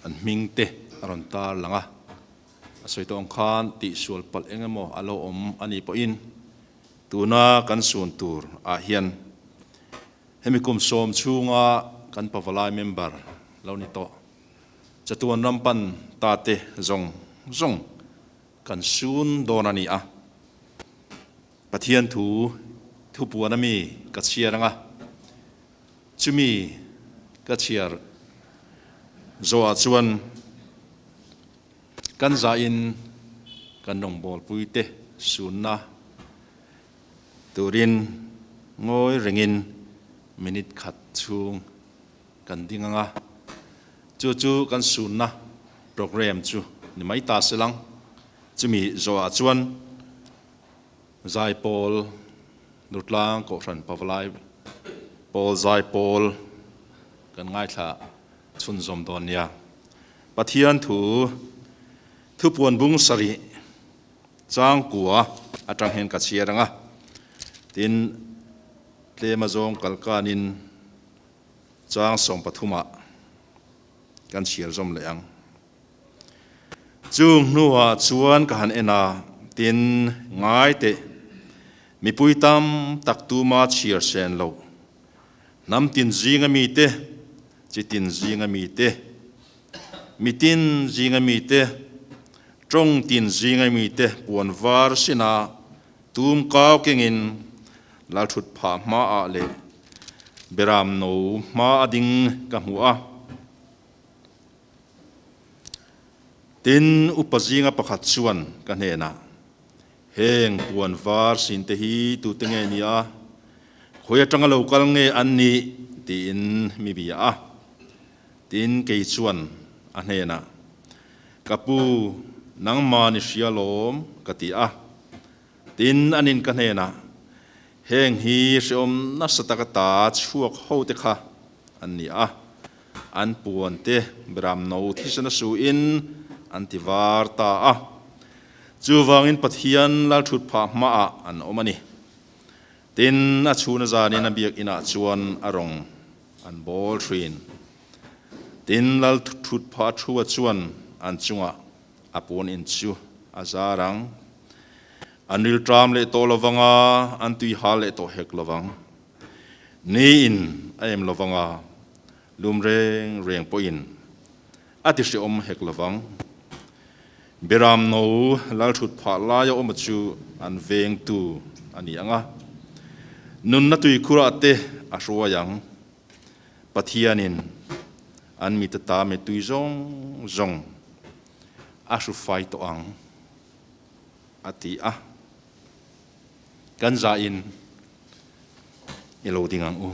an hming te a rawn tar lang a, a sawi tawh ang khan tihsual palh eng emaw a lo awm a nih pawhin tuna kan sun tur ah hian hemi kum sawm chhunga kan pavalai member lo ni tawh chatuan ram pan ta te zawng zawng Kan sun dawn a ni a, Pathian thu thupuan a mi ka chhiar ang a, chumi ka chhiar zawhah chuan kan zahin kan rawngbawlpuite sunna turin ngawi rengin minute khat chhung kan ding ang a, chu chu kan sunna programme chu ni mai ta se lang. Chumi zawhah chuan Zaipawl Nutlang Kohhran Pavalai Pawl Zaipawl kan ngaithla chhunzawm dawn nia. Pathian thu thupuan bung sarih changkua atang hian ka chhiar ang a, tin tlema zawng kalkanin Chang 13 ah kan chhiar zawm leh ang. Chung hnuah chuan ka han en a, tin, ngai teh, mipui tam tak tuma chhiar sen loh, hnam tin zinga mite, chi tin zinga mite, mitin zinga mite, tawng tin zinga mite puan var sina tum kau kengin Lalthut phah hmaah leh Beram no hma a ding ka hmu a. Tin, upa zinga pakhat chuan ka hnenah, Heng puan var sinte hi tute nge ni a? Khawi atanga lo kal nge an nih? tiin mi bia a. Tin, kei chuan a hnenah, Ka pu, nangmah ni hria lawm, ka ti a. Tin, an in ka hnenah, Heng hi hrehawm nasa taka ta chhuak ho te kha an ni a, an puan te beram no thisena suin an ti var ta a. Chuvangin Pathian lalthut phah hmaah an awm a ni. Tin, a chhuna zanin a biakinah chuan a rawng an bawl thin. Tin, lalthut phah thua chuan an chungah A pawn in chu a zar ang. An rilṭam leh tawh lovang a, an tui hal leh tawh hek lovang. Ni in a em lovang a, lum reng reng pawhin a ti hrehawm hek lovang. Beram no lalthut phah laia awma chu an vengtu a ni ang a, nunna tuikhurah te a hruai ang. Pathianin an mite ta mittui zawng zawng a hru fai tawh ang a ti a, kan zahin i lo ding ang u.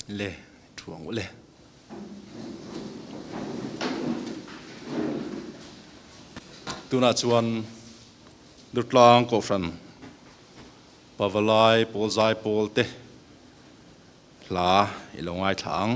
Le thuang u le. Tunah chuan Durtlang Kohhran Pavalai Pawl Zaipawl te hla i lo ngaithla ang.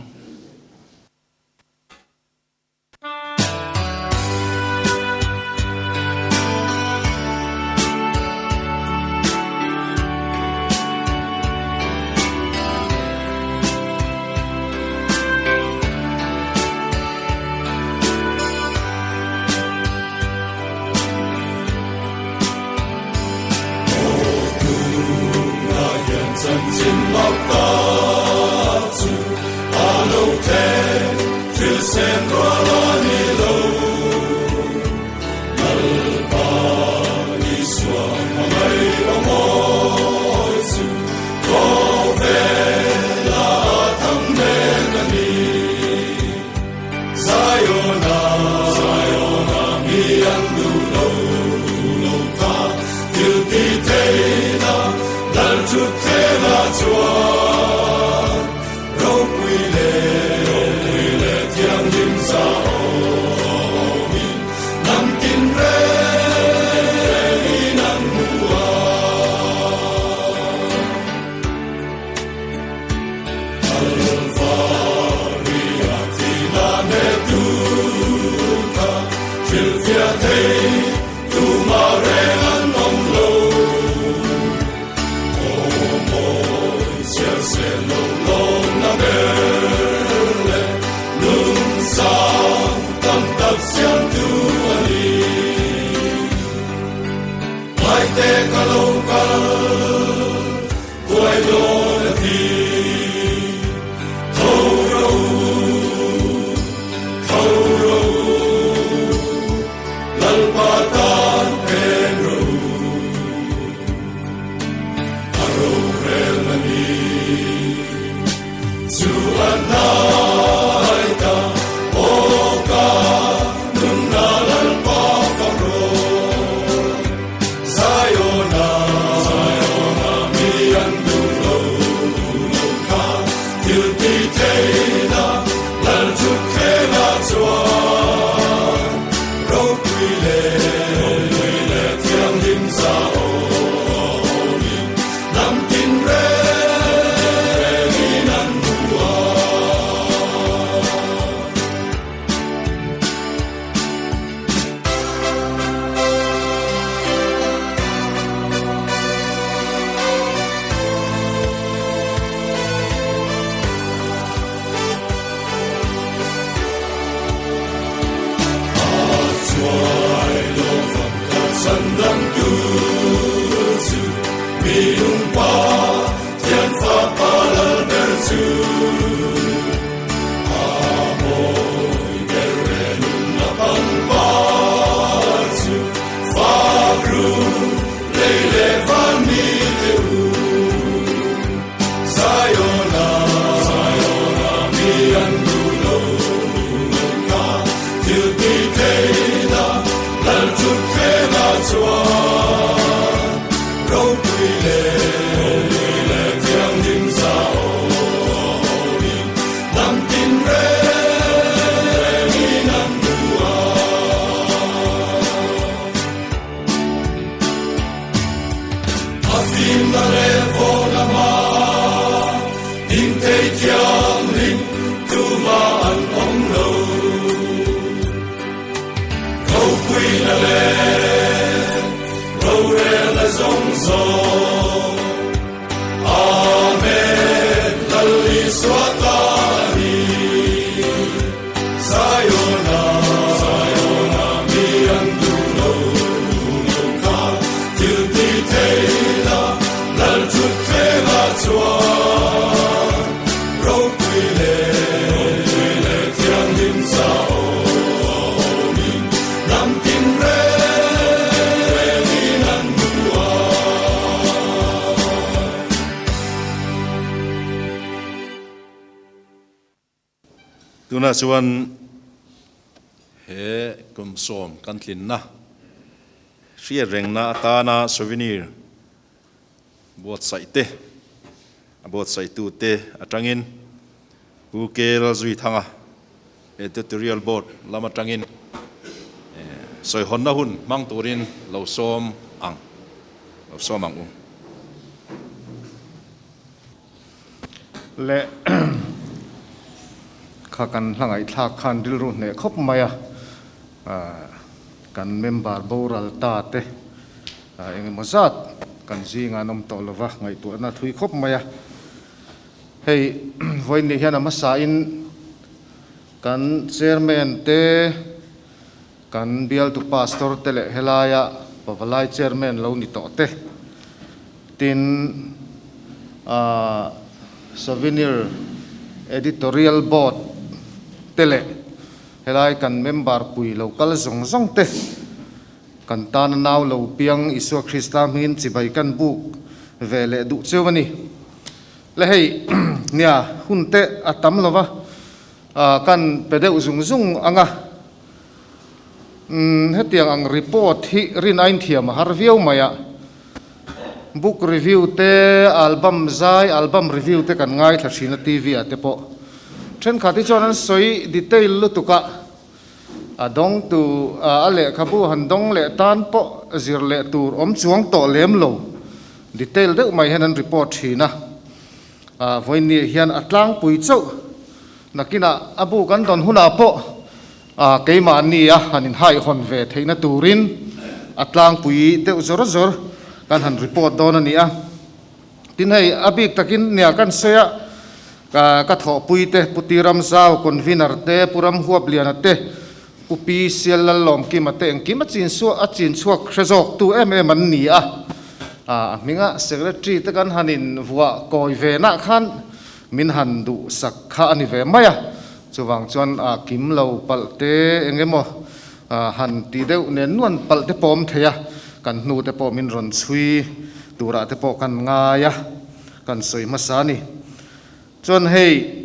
Tunah chuan he kum sawm kan tlinna hriat rengna atana souvenir buatsaih te, a buatsaihtu te atangin. Pu Kel Zuithanga Editorial Board lam atangin sawihawnna hun hmang turin lo sawm ang lo sawm ang u. Leh kha kan hla ngaihthlak khan rilru hneh khawp mai a, kan member boral ta te eng emaw zat kan zingah an awm tawh lova ngaihtuahna thui khawp mai a. Hei vawiin hian a hmasain kan chairman te, kan bialtu pastor te leh helaia pavalai chairman lo ni tawh te, tin ah souvenir editorial board te leh helai kan member pui lo kal zawng zawng te kan tana nau lo piang Isua Krista hmingin chibai kan buk ve leh duh cheu a ni. Le hei nia hun te a tam lo va, kan pe deuh zung zung ang a. Umm hetiang ang report hi rin a inthiam a har viau mai a. Book review te, album zai, album review te kan ngaithla thin a TV ah te pawh. Thenkhat hi chuan an sawi detail lutuk a, a dawng tu a lehkhabu han dawng leh tan pawh zir leh tur awm chuang tawh lem lo. Detail deuh mai hian an report thin a, vawiinniah hian a tlangpui chauh nakinah a bu kan dawn hunah pawh keimahni a han inhaihawn ve theihna turin a tlangpui deuh zawr zawr kan han report dawn a ni a. Tin hei a bik takin nia kan sawi a, ka thawhpui te Pu Tiramzau, Convener te, Pu Ramhuapliana te, Pu Pi Siallallawmkima te engkim a chin suah a chin chhuak hre zawk tu em em an ni a, a hminga Secretary te kan han in vuah kawi ve nah khan min han duh sak kha a ni ve mai a, chuvang chuan a kim lo palh te eng emaw han ti deuh nen nuan palh te pawm thei a, kan hnu te pawh min rawn chhui turah te pawh kan ngai a, kan sawi hmasa a ni. Chuan hei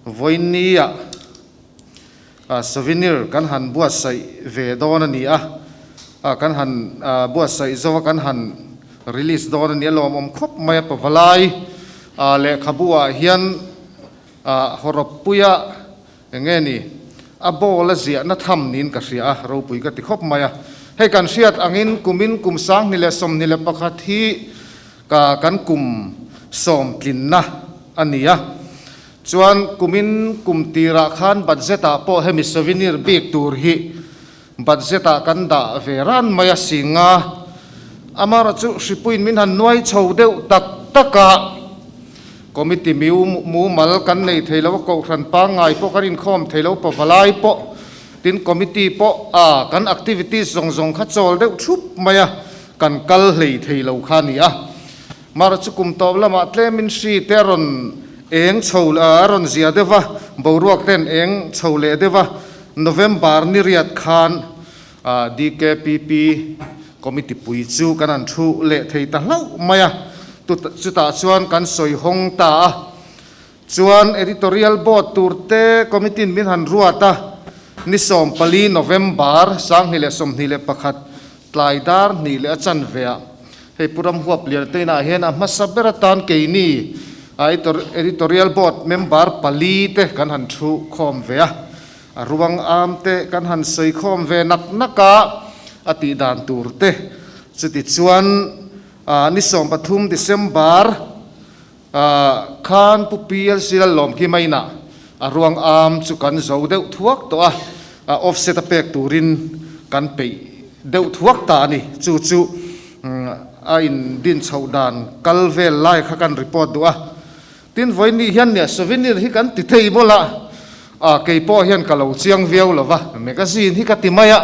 Vawinia souvenir kan han buatsaih ve dawn a ni a, kan han buatsaih zo a, kan han release dawn a ni a, lawmawm khawp mai a, pavalai lehkhabu ah hian hawrawppuia eng nge ni a ball a ziahna tham niin ka hria a, ropui ka ti khawp mai a. Hei kan hriat angin kumin kum 2021 hi Ka kan kum sawmtlinna a ni a, chuan kumin kum tirah khan budget ah pawh hemi souvenir bik tur hi budget ah kan dah ve ran mai a singa, amaherawhchu hripuiin min han nuai chho deuh tak tak a, committee miu mumal kan nei thei lo a, kohhran pangngai pawh kan inkhawm thei lo, pavalai pawh tin committee pawh a kan activities zawng zawng kha chawl deuh thup mai a. Kan kal hlei thei lo kha a ni a. Mar chu kum tawp lamah tlemin hri te a rawn eng chho a rawn zia deuh va, boruak te an eng chho leh deuh va. November ni riat khan DKPP committee pui chu kan han thu leh thei ta hlauh mai a, chutah chuan kan sawi hawng ta a. Chuan editorial board tur te committee in min han ruat a, ni 14 November 2021 tlai dar hnih leh a chanve ah hei Pu Ramhuap Lianteina ah hian a hmasa ber atan keini a editorial board member pali te kan han thu khawm ve a, a ruang am te kan han sawi khawm ve nak nak a, a tih dan tur te chuti chuan ni 13 December Khan Pu PLC Lallawm khi mainah a ruang am chu kan zo deuh thuak tawh a, a offset a pek turin kan peih deuh thuak ta a ni. Chu chu a in din chhoh dan kal vel lai kha kan report duh a. Tin vawiin hian nia souvenir hi kan ti thei bawlh a, a kei pawh hian ka lo chiang viau lo va, magazine hi ka ti mai a.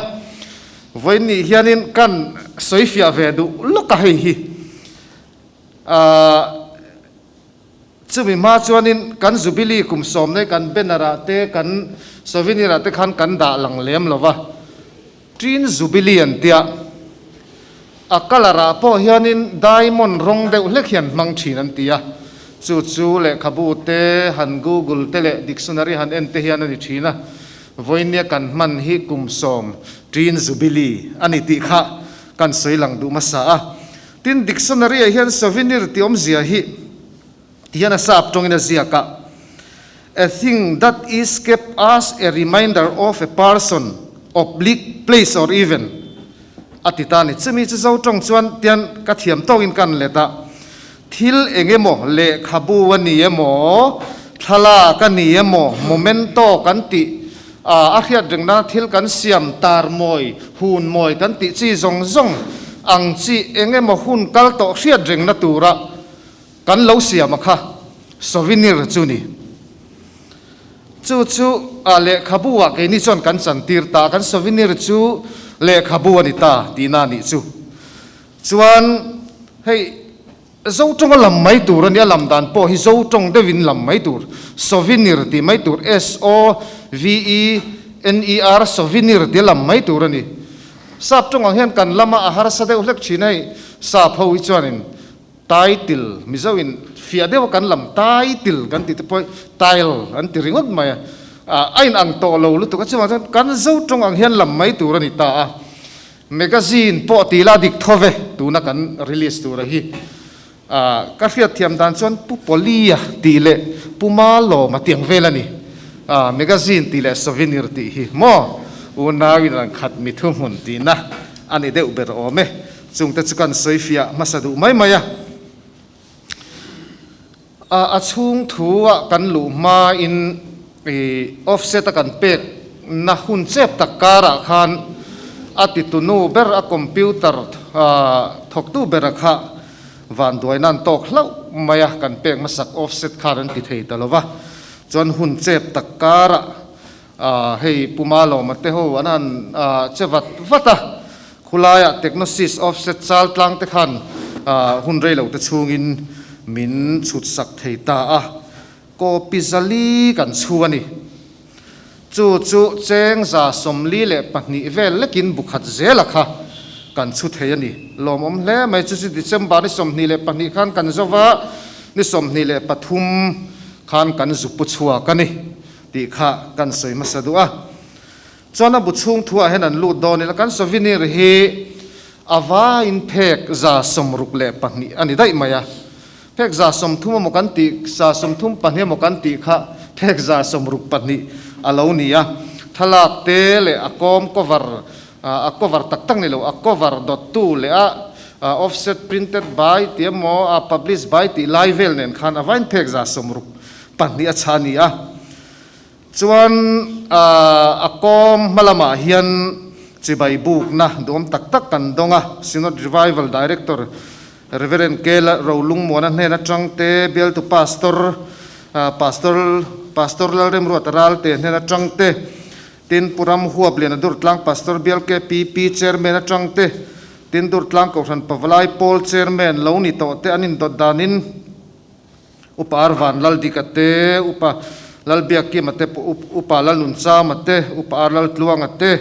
Vawiin hianin kan sawifiah ve duh lawk a hei hi. Ahh chumi hma chuanin kan Jubilee kum sawmna hi kan banner ah te kan souvenir ah te khan kan dah lang lem lo va, Teen Jubilee an tia a colour ah pawh hianin diamond rawng deuh hlek hian hmang thin an ti a, chu chu lehkhabu te han google te leh dictionary han en te hian a ni thin a, vawinia kan hman hi kum sawm Teen Jubilee a ni tih kha kan sawi lang duh hmasa a. Tin, dictionary ah hian souvenir tih awmzia hi Tihian a sap tawngin a ziak a, A thing that is kept as a reminder of a person, oblique, place or event, a ti ta a ni. Chumi chu zo tawng chuan tian ka thiam tawngin ka han let a, thil eng emaw, lehkhabu a ni emaw, thlalak a ni emaw, momento kan tih, a hriat reng nana thil kan siam tar mawi, hun mawi kan tih chi zawng zawng ang chi eng emaw hun kal tawh hriat rengna tura Kan lo siam a kha souvenir chu ni. Chu chu a lehkhabu ah keini chuan kan chantir ta a, kan souvenir chu lehkhabu a ni ta tihna a nih chu. Chuan hei Zo tawnga lam mai tur a ni, a lam dan pawh hi Zo tawng deuhin lam mai tur, souvenir tih mai tur, S-O-V-E-N-E-R, souvenir tia lam mai tur a ni. Sap tawng ang hian kan lama a harsa deuh hlek thin a hei, sap ho hi chuanin Title, Mizo in fiah deuh a kan lam title kan tih te pawh hi tile an ti ringawt mai a, a in ang tawh lo lutuk a, chuvang chuan kan Zo tawng ang hian lam mai tur a ni ta a, magazine pawh ti ila dik tho ve tuna kan release tura hi ka hriat thiam dan chuan Pu Pawlia tih leh Pu Malawma tih ang vel a ni, magazine tih leh souvenir tih hi maw unau in an khat mi thuhmun tihna a ni deuh ber awm e. Chungte chu kan sawi fiah hmasa duh mai mai a. A chhung thu ah kan luh hma in i offset a kan pek na hun chep tak kar ah khan a titu nu ber a computer thawktu ber a kha vanduai nan tawk hlauh mai a kan pek hmasak offset khan an ti thei ta lo va. Chuan hun chep tak kar ah hei Pu Malawma te ho an han che vat vat a. Khulaiah Technosys offset chal tlang te khan hun rei lo te chhungin min chhut sak thei ta a, copy zali kan chhu a ni. Chu chu cheng 42 vel lekin bu khat zela kha kan chhu thei a ni. Lawmawm hle mai chu chu December ni 22 khan kan zo va, ni 23 khan kan zu pu chhuak a ni tih kha kan sawi hmasa duh a. Chuan a bu chhung thuah hian an lut dawn ila kan souvenir hi a vaiin phek 62 a ni daih mai a. Phek 30 emaw kan tih, 32 emaw kan tih kha phek 62 a lo ni a. Thlalak te leh a kawm cover, a cover tak tak ni lo, a cover dawttu leh a offset printed by tih emaw a published by tih lai vel nen khan a vaiin phek 62 a chha a ni a. Chuan a kawm hma lamah hian chibai bukna duhawm tak tak kan dawng a, Synod Revival Director Rev. K. Rolungmuana hnen atang te, Bialtu Pastor Pastor Pastor Lalremruata Ralte hnen atang te, tin Pu Ram Huap Liana Durtlang Pastor Bial KPP Chairman atang te, tin Durtlang Kohhran Pavalai Pawl Chairman lo ni tawh te an indawt danin, Upa Arvan Laldika te, Upa Lalbiakkima te, Upa Lalnunchama te, Upa Ar Laltluanga te,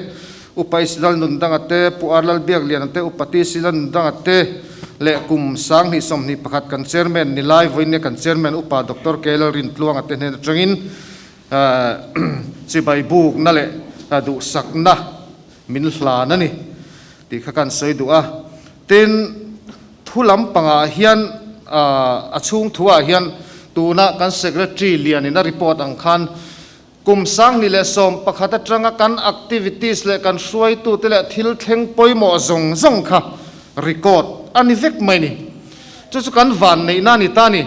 Upa Isi Lalnundanga te, Pu Ar Lalbiakliana te, Upa TC Lalnundanga te leh kum 2021 kan Chairman ni lai vawiin kan Chairman Upa Doctor K Lalrintluanga te hnen atangin chibai bukna leh duhsakna min hlan a ni tih kha kan sawi duh a. Tin, thu lampangah hian a chhung thuah hian tuna kan Secretary lianin a report ang khan kum 2011 atanga kan activities leh kan hruaitute leh thil thleng pawimawh zawng zawng kha record a ni vek mai ni. Chu chu kan vanneihna a ni ta a ni.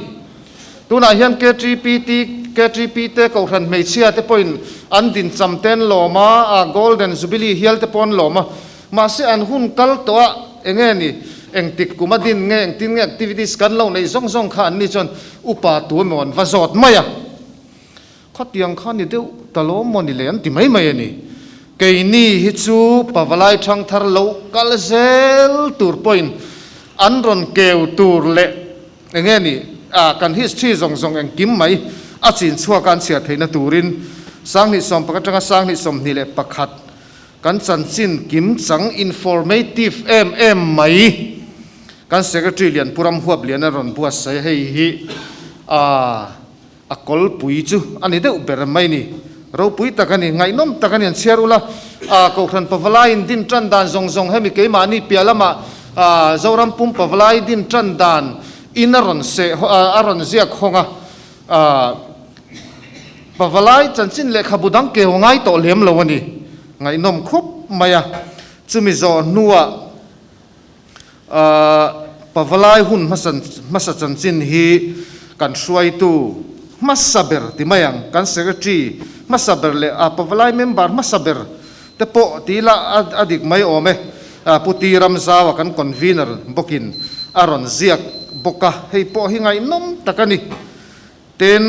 Tunah hian KTPT KTP te Kohhran hmeichhia te pawhin an dincham te an lawm a, a Golden Jubilee hial te pawh an lawm a. Mahse an hun kal tawh a, enge ni, engtik kum a din nge, engtin nge activities kan lo neih zawng zawng kha an ni chuan upa tu emaw an va zawt mai a. Khatiang kha ni deuh ta lawm maw ni le an ti mai mai a ni. Keini hi chu Pavalai Thangthar lo kal zel tur pawhin an rawn keu tur leh enge ni a kan history zawng zawng engkim mai a chin chhuak a an chhiar theihna turin 2011 atanga 2021 kan chanchin kim chang informative em em mai kan Secretary Lian Pu Ramhuap Lian a rawn buatsaih a, hei hi a A kawlpui chu a ni deuh ber mai ni. Ropui tak a ni, ngaihnawm tak a ni an chhiar ula. A Kohhran Pavalaiin din tan dan zawng zawng hemi keimahni piah lamah a Zoram pum Pavalai din tan dan In a rawn seh a rawn ziak hawng a, Pavalai chanchin lehkhabu dang keu ngai tawh lem lo a ni. Ngaihnawm khup mai a, chumi zawh hnuah Pavalai hun hmasa chanchin hi kan hruaitu hmasa ber ti mai ang, kan secretary hmasa ber leh Pavalai member hmasa ber te pawh ti ila a dik mai awm e. Pu Ti Ramzaua kan convener bawkin a rawn ziak bawk a, hei pawh hi ngaihnawm tak a ni. Tin,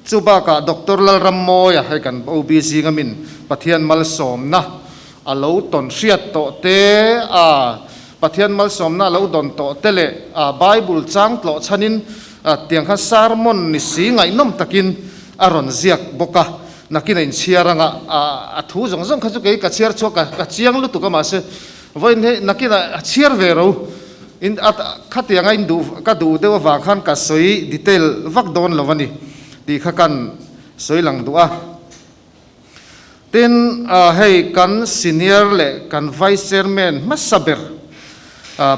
chu bakah Doctor Lalrammawia, hei kan OB zinga min Pathian malsawmna a lo tawn hriat tawh te, a Pathian malsawmna a lo dawn tawh te leh a Bible chang tlawh chhanin tiang khan sermon ni si ngaihnawm takin a rawn ziak bawk a. Nakin a inchhiar anga a thu zawng zawng kha chu kei ka chhiar chhuak ka chiang lutuk a mahse vawiin hei nakin a chhiar ve ro in a khatiang a in duh ka duh deuh avang khan ka sawi detail vak dawn lo a ni tih kha kan sawi lang duh a. Tin hei kan senior leh kan vice chairman hmasa ber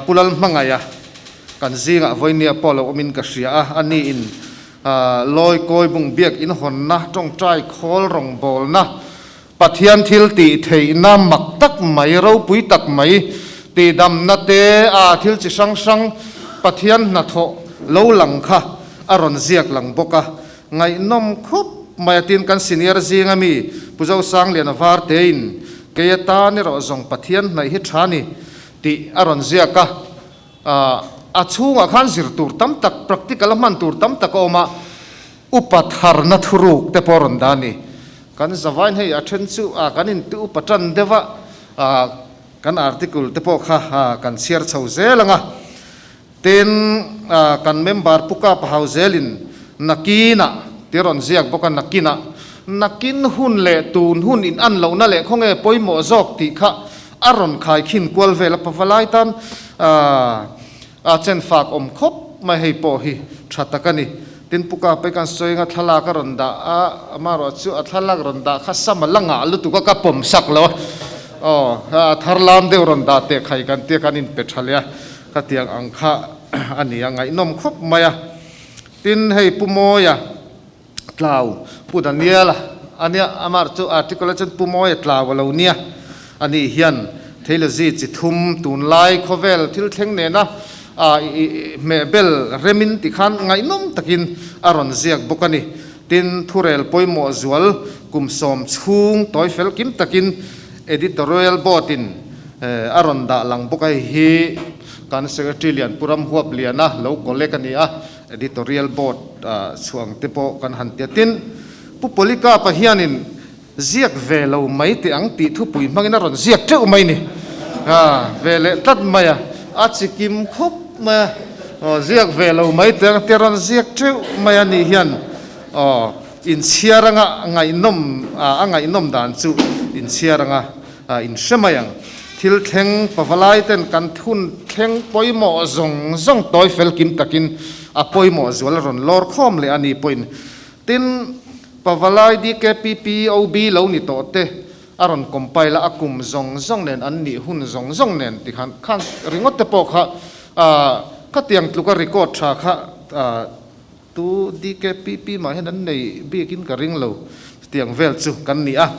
Pu Lalhmangaih a kan zingah vawinia pawh lo awmin ka hria a, a niin Lawi kawi bung biak inhawnna, tawngtai khawl rawngbawlna, Pathian thil tih theihna mak tak mai, ropui tak mai, tihdamna te, a thil chi hrang hrang Pathian hnathawh lo lang kha a rawn ziak lang bawk a. Ngaihnawm khup mai a tin kan senior zinga mi Pu Zosangliana Vartein kei atan erawh zawng Pathian hnaih hi tha ni tih a rawn ziak a. A chhungah khan zir tur tam tak, practical a hman tur tam tak a awm a, upa tharna thuruk te pawh a rawn dah a ni. Kan zavain hei a then chu kan inti upa tan deuh a, kan article te pawh kha kan chhiar chho zel ang a. Tin, kan member Pu Kapa hau zelin nakinah ti rawn ziak bawk a, nakinah, nakin hun leh tun hun in an lohna leh khawnge pawimawh zawk tih kha A rawn khaikhin kual vel a pavalai tan a chen fak awm khawp mai hei pawh hi tha tak a ni. Tin Pu Kape kan sawi anga thlalak a rawn dah a, amaherawh chu a thlalak rawn dah kha sam a la ngah lutuk a ka pawm sak lo a, aw a thar lam deuh rawn dah teh khai kan tia kan inpe tha leh a, khatiang ang kha a ni a ngaihnawm khawp mai a. Tin hei Pu Mawia. Tlau, Pu Daniel-a a nia, amah chu article ah chuan Pu Mawia tlau a lo nia. Ani hian theology chi thum tunlai khawvel thil thleng nena hmehbel remin tikhan ngaihnawm takin a rawn ziak bawk a ni. Tin, thurel pawimawh zual kum sawm chhung tawi fel kim takin Editorial Board-in a rawn dah lang bawk a, hei hi kan Secretary lian Pu Ramhuapliana lo collect a ni a. Editorial Board chhuang te pawh kan han tia. Tin, Pu Polycarp-a hianin ziak ve lo mai teh ang tih thupui hmangin a rawn ziak teuh mai ni. Ve leh tlat mai a, a chikim khawp mai a, aw ziak ve lo mai teh ang tih a rawn ziak teuh mai a nih hian aw inchhiar anga ngaihnawm a ngaihnawm dan chu inchhiar anga in hre mai ang. Thil thleng pavalai ten kan thun thleng pawimawh zawng zawng tawi fel kim takin a pawimawh zual a rawn lawr khawm leh a ni pawhin. Tin, pavalai DKPPOB lo ni tawh te a rawn compile a, a kum zawng zawng nen an nih hun zawng zawng nen tikhan khan ringawt te pawh kha khatiang tluka record tha kha Tu DKPP mah hian an nei bikin ka ring lo tiang vel chu kan ni a.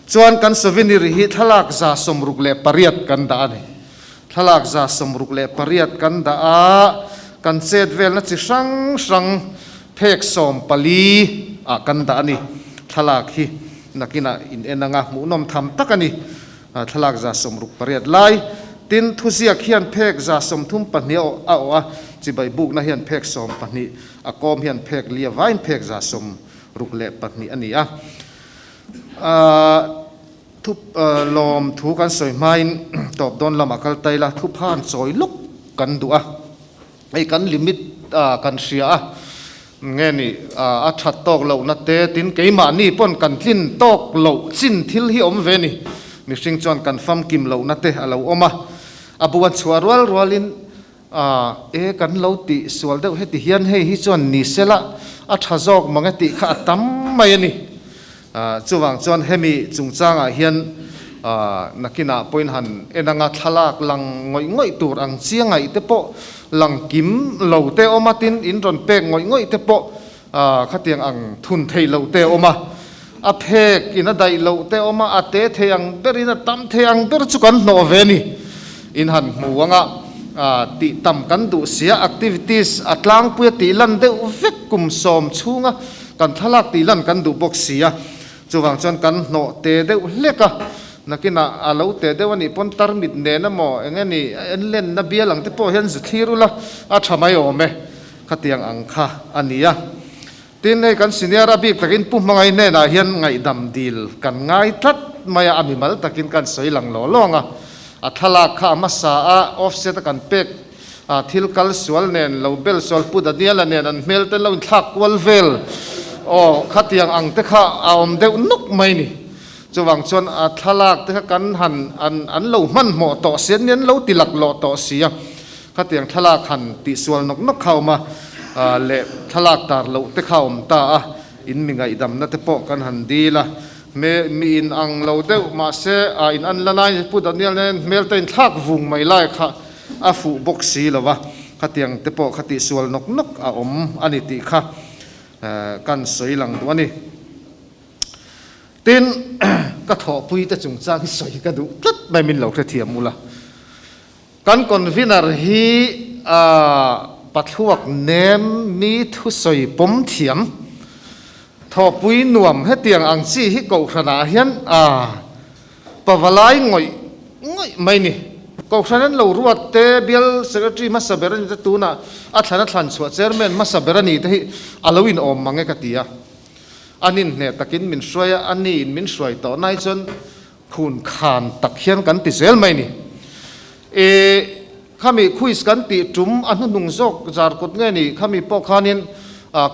Chuan kan souvenir hi thlalak 68 kan dah a ni. Thlalak 68 kan dah a, kan chet velna chi hrang hrang phek 14 ah kan dah a ni. Thlalak hi nakinah in en anga hmuhnawm tham tak a ni. Thlalak 68 lai tin thuziak hian phek 32 a awh a, chibai bukna hian phek 12, a kawm hian phek lia vain phek 62 a ni a. Thu lawm thu kan sawi hmain tawp dawn lamah kal ta ila, thuphan chawi lawk kan duh a. Hei kan limit kan hria a, nge ni a that tawk lohna te tin keimahni pawn kan tlin tawk loh chin thil hi awm ve ni. Mihring chuan kan famkim lohna te a lo awm a, a bu an chhuah rual rualin e kan lo tih sual deuh heti hian hei hi chuan ni sela a tha zawk mang e tih kha a tam mai a ni. Chuvang chuan hemi chungchangah hian Nakinah pawhin han en anga thlalak lang ngawih ngawih tur ang chiang ngaih te pawh lang kim lo te awm a, tin in rawn pek ngawih ngawih te pawh khatiang ang thun thei lo te awm a, a phek in a daih loh te awm a, a te thei ang berin a tam thei ang ber chu kan hnawh ve ni. In han hmu anga tih tam kan duh sia, activities a tlangpui a tih lan deuh vek kum sawm chhunga kan thlalak tih lan kan duh bawk sia. Chuvang chuan kan hnawh te deuh hlek a, nakinah a lo te deuh a nih pawn tarmit nen emaw eng nge ni en lenna bial ang te pawh hian zu thlir ula a tha mai awm e, khatiang ang kha a ni a. Tin, hei kan senior a bik takin Pu Hmangai hnenah hian ngaihdam dil kan ngai tlat mai a, a mimal takin kan sawi lang law lawng a, a thlalak kha a hmasa a offset a kan pek A thil kal sual nen lo bel sual Pu Daniela nen an hmel te lo inthlak kual vel aw khatiang ang te kha a awm deuh nuk mai ni. Chuvang chuan a thlalak te kha kan han an an lo hmanhmawh tawh si an ni an lo ti laklawh tawh si a, khatiang thlalak han tih sual nawk nawk kha a awm a leh thlalak tar loh te kha a awm ta a, in mi ngaihdamna te pawh kan han dil a, hme mi in ang lo deuh mahse a in an la lai Pu Daniel nen hmel te inthlak vung mai lai kha A fuh bawk si lo va, khatiang te pawh kha tihsual nawk nawk a awm a ni tih kha kan sawi lang duh a ni. Tin, ka thawhpui te chungchang hi sawi ka duh tlat mai min lo hrethiam ula. Kan convener hi pathluak nem mi thusawi pawm thiam, thawhpui nuam hetiang ang chi hi kohhranah hian a Pavalai ngawih ngawih mai ni. Kohhran an lo ruat te, Bial Secretary hmasa ber a ni te, tunah a thlan a thlan chhuah Chairman hmasa ber a ni te hi a lo inawm mang e ka ti a. A ninhneh takin min hruai a, a niin min hruai tawh nai chuan khun khan tak hian kan ti zel mai ni. E, khami quiz kan tih tum a hnuhnung zawk zar kut nge ni khami pawh khanin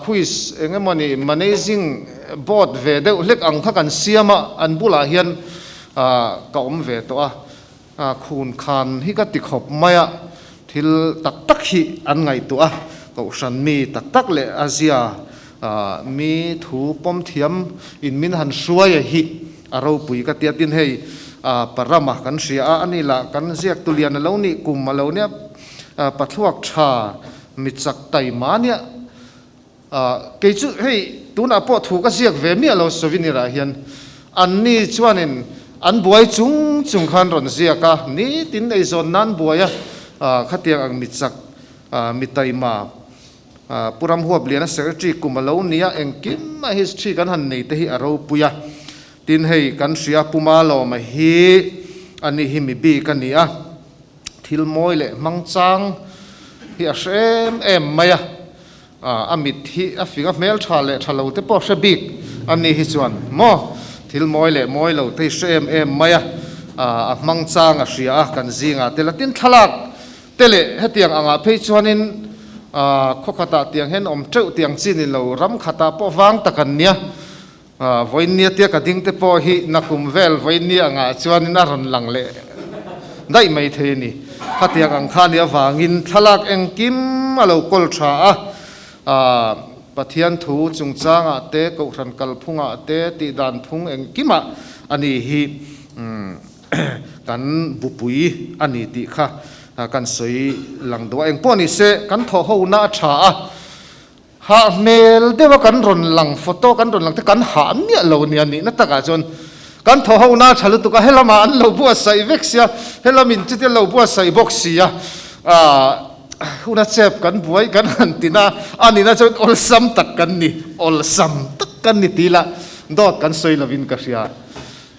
quiz eng emaw ni managing board ve deuh hlek ang kha kan siam a, an bulah hian ka awm ve tawh a, khun khan hi ka ti khawp mai a, thil tak tak hi an ngaihtuah a, kohhran mi tak tak leh a zia mi thu pawm thiam in min han hruai a hi a ropui ka ti a, tin hei Parama kan hria a, ani lah kan ziak tulian a lo nih kum a lo nia pathluak tha mi chak taima nia kei chu hei tunah pawh thu ka ziak ve miah lo souvenir ah hian an ni chuanin an buai chung chung khan rawn ziak a, nitin eizawn nan buai a khatiang ang mi chak mi taima Pu Ramhuapliana Secretary kum a lo nia, engkim a history kan han nei te hi a ropui a. Tin hei kan hria Pu Malawma hi a ni hi mi bik a ni a, thil mawi leh hmang chang hi a hre em em mai a, a mit hi a fing a hmel tha leh tha lo te pawh hre bik a ni hi chuan maw thil mawi leh mawi lo te hi hre em em mai a, a hmang chang a hria a kan zingah te la tin thlalak Te leh hetiang angah phei chuanin khaw khatah tiang hian awm teuh tiang chi ni lo, ram khatah pawh vang tak an nia. Vawiinnia tia ka ding te pawh hi nakum vel vawiinnia angah chuanin a rawn lang leh daih mai thei a ni. Khatiang ang kha nia vangin thlalak engkim a lo kawl tha a, Pathian thu chungchangah te, Kohhran kalphungah te, tihdan phung engkimah a ni hi. Kan bupui a ni tih kha kan sawi lang duh a, engpawh ni se kan thawh ho na a tha a, hah hmel deuh a kan rawn lang photo kan rawn lang te kan hah miah lo nia nihna takah chuan kan thawh ho na a tha lutuk a, helamah an lo buatsaih vek sia, helamin chutia lo buatsaih bawk sia, huna chep kan buai kan han ti na a nihna chuan awlsam tak kan ni, awlsam tak kan ni tih lah dawt kan sawi lovin ka hria.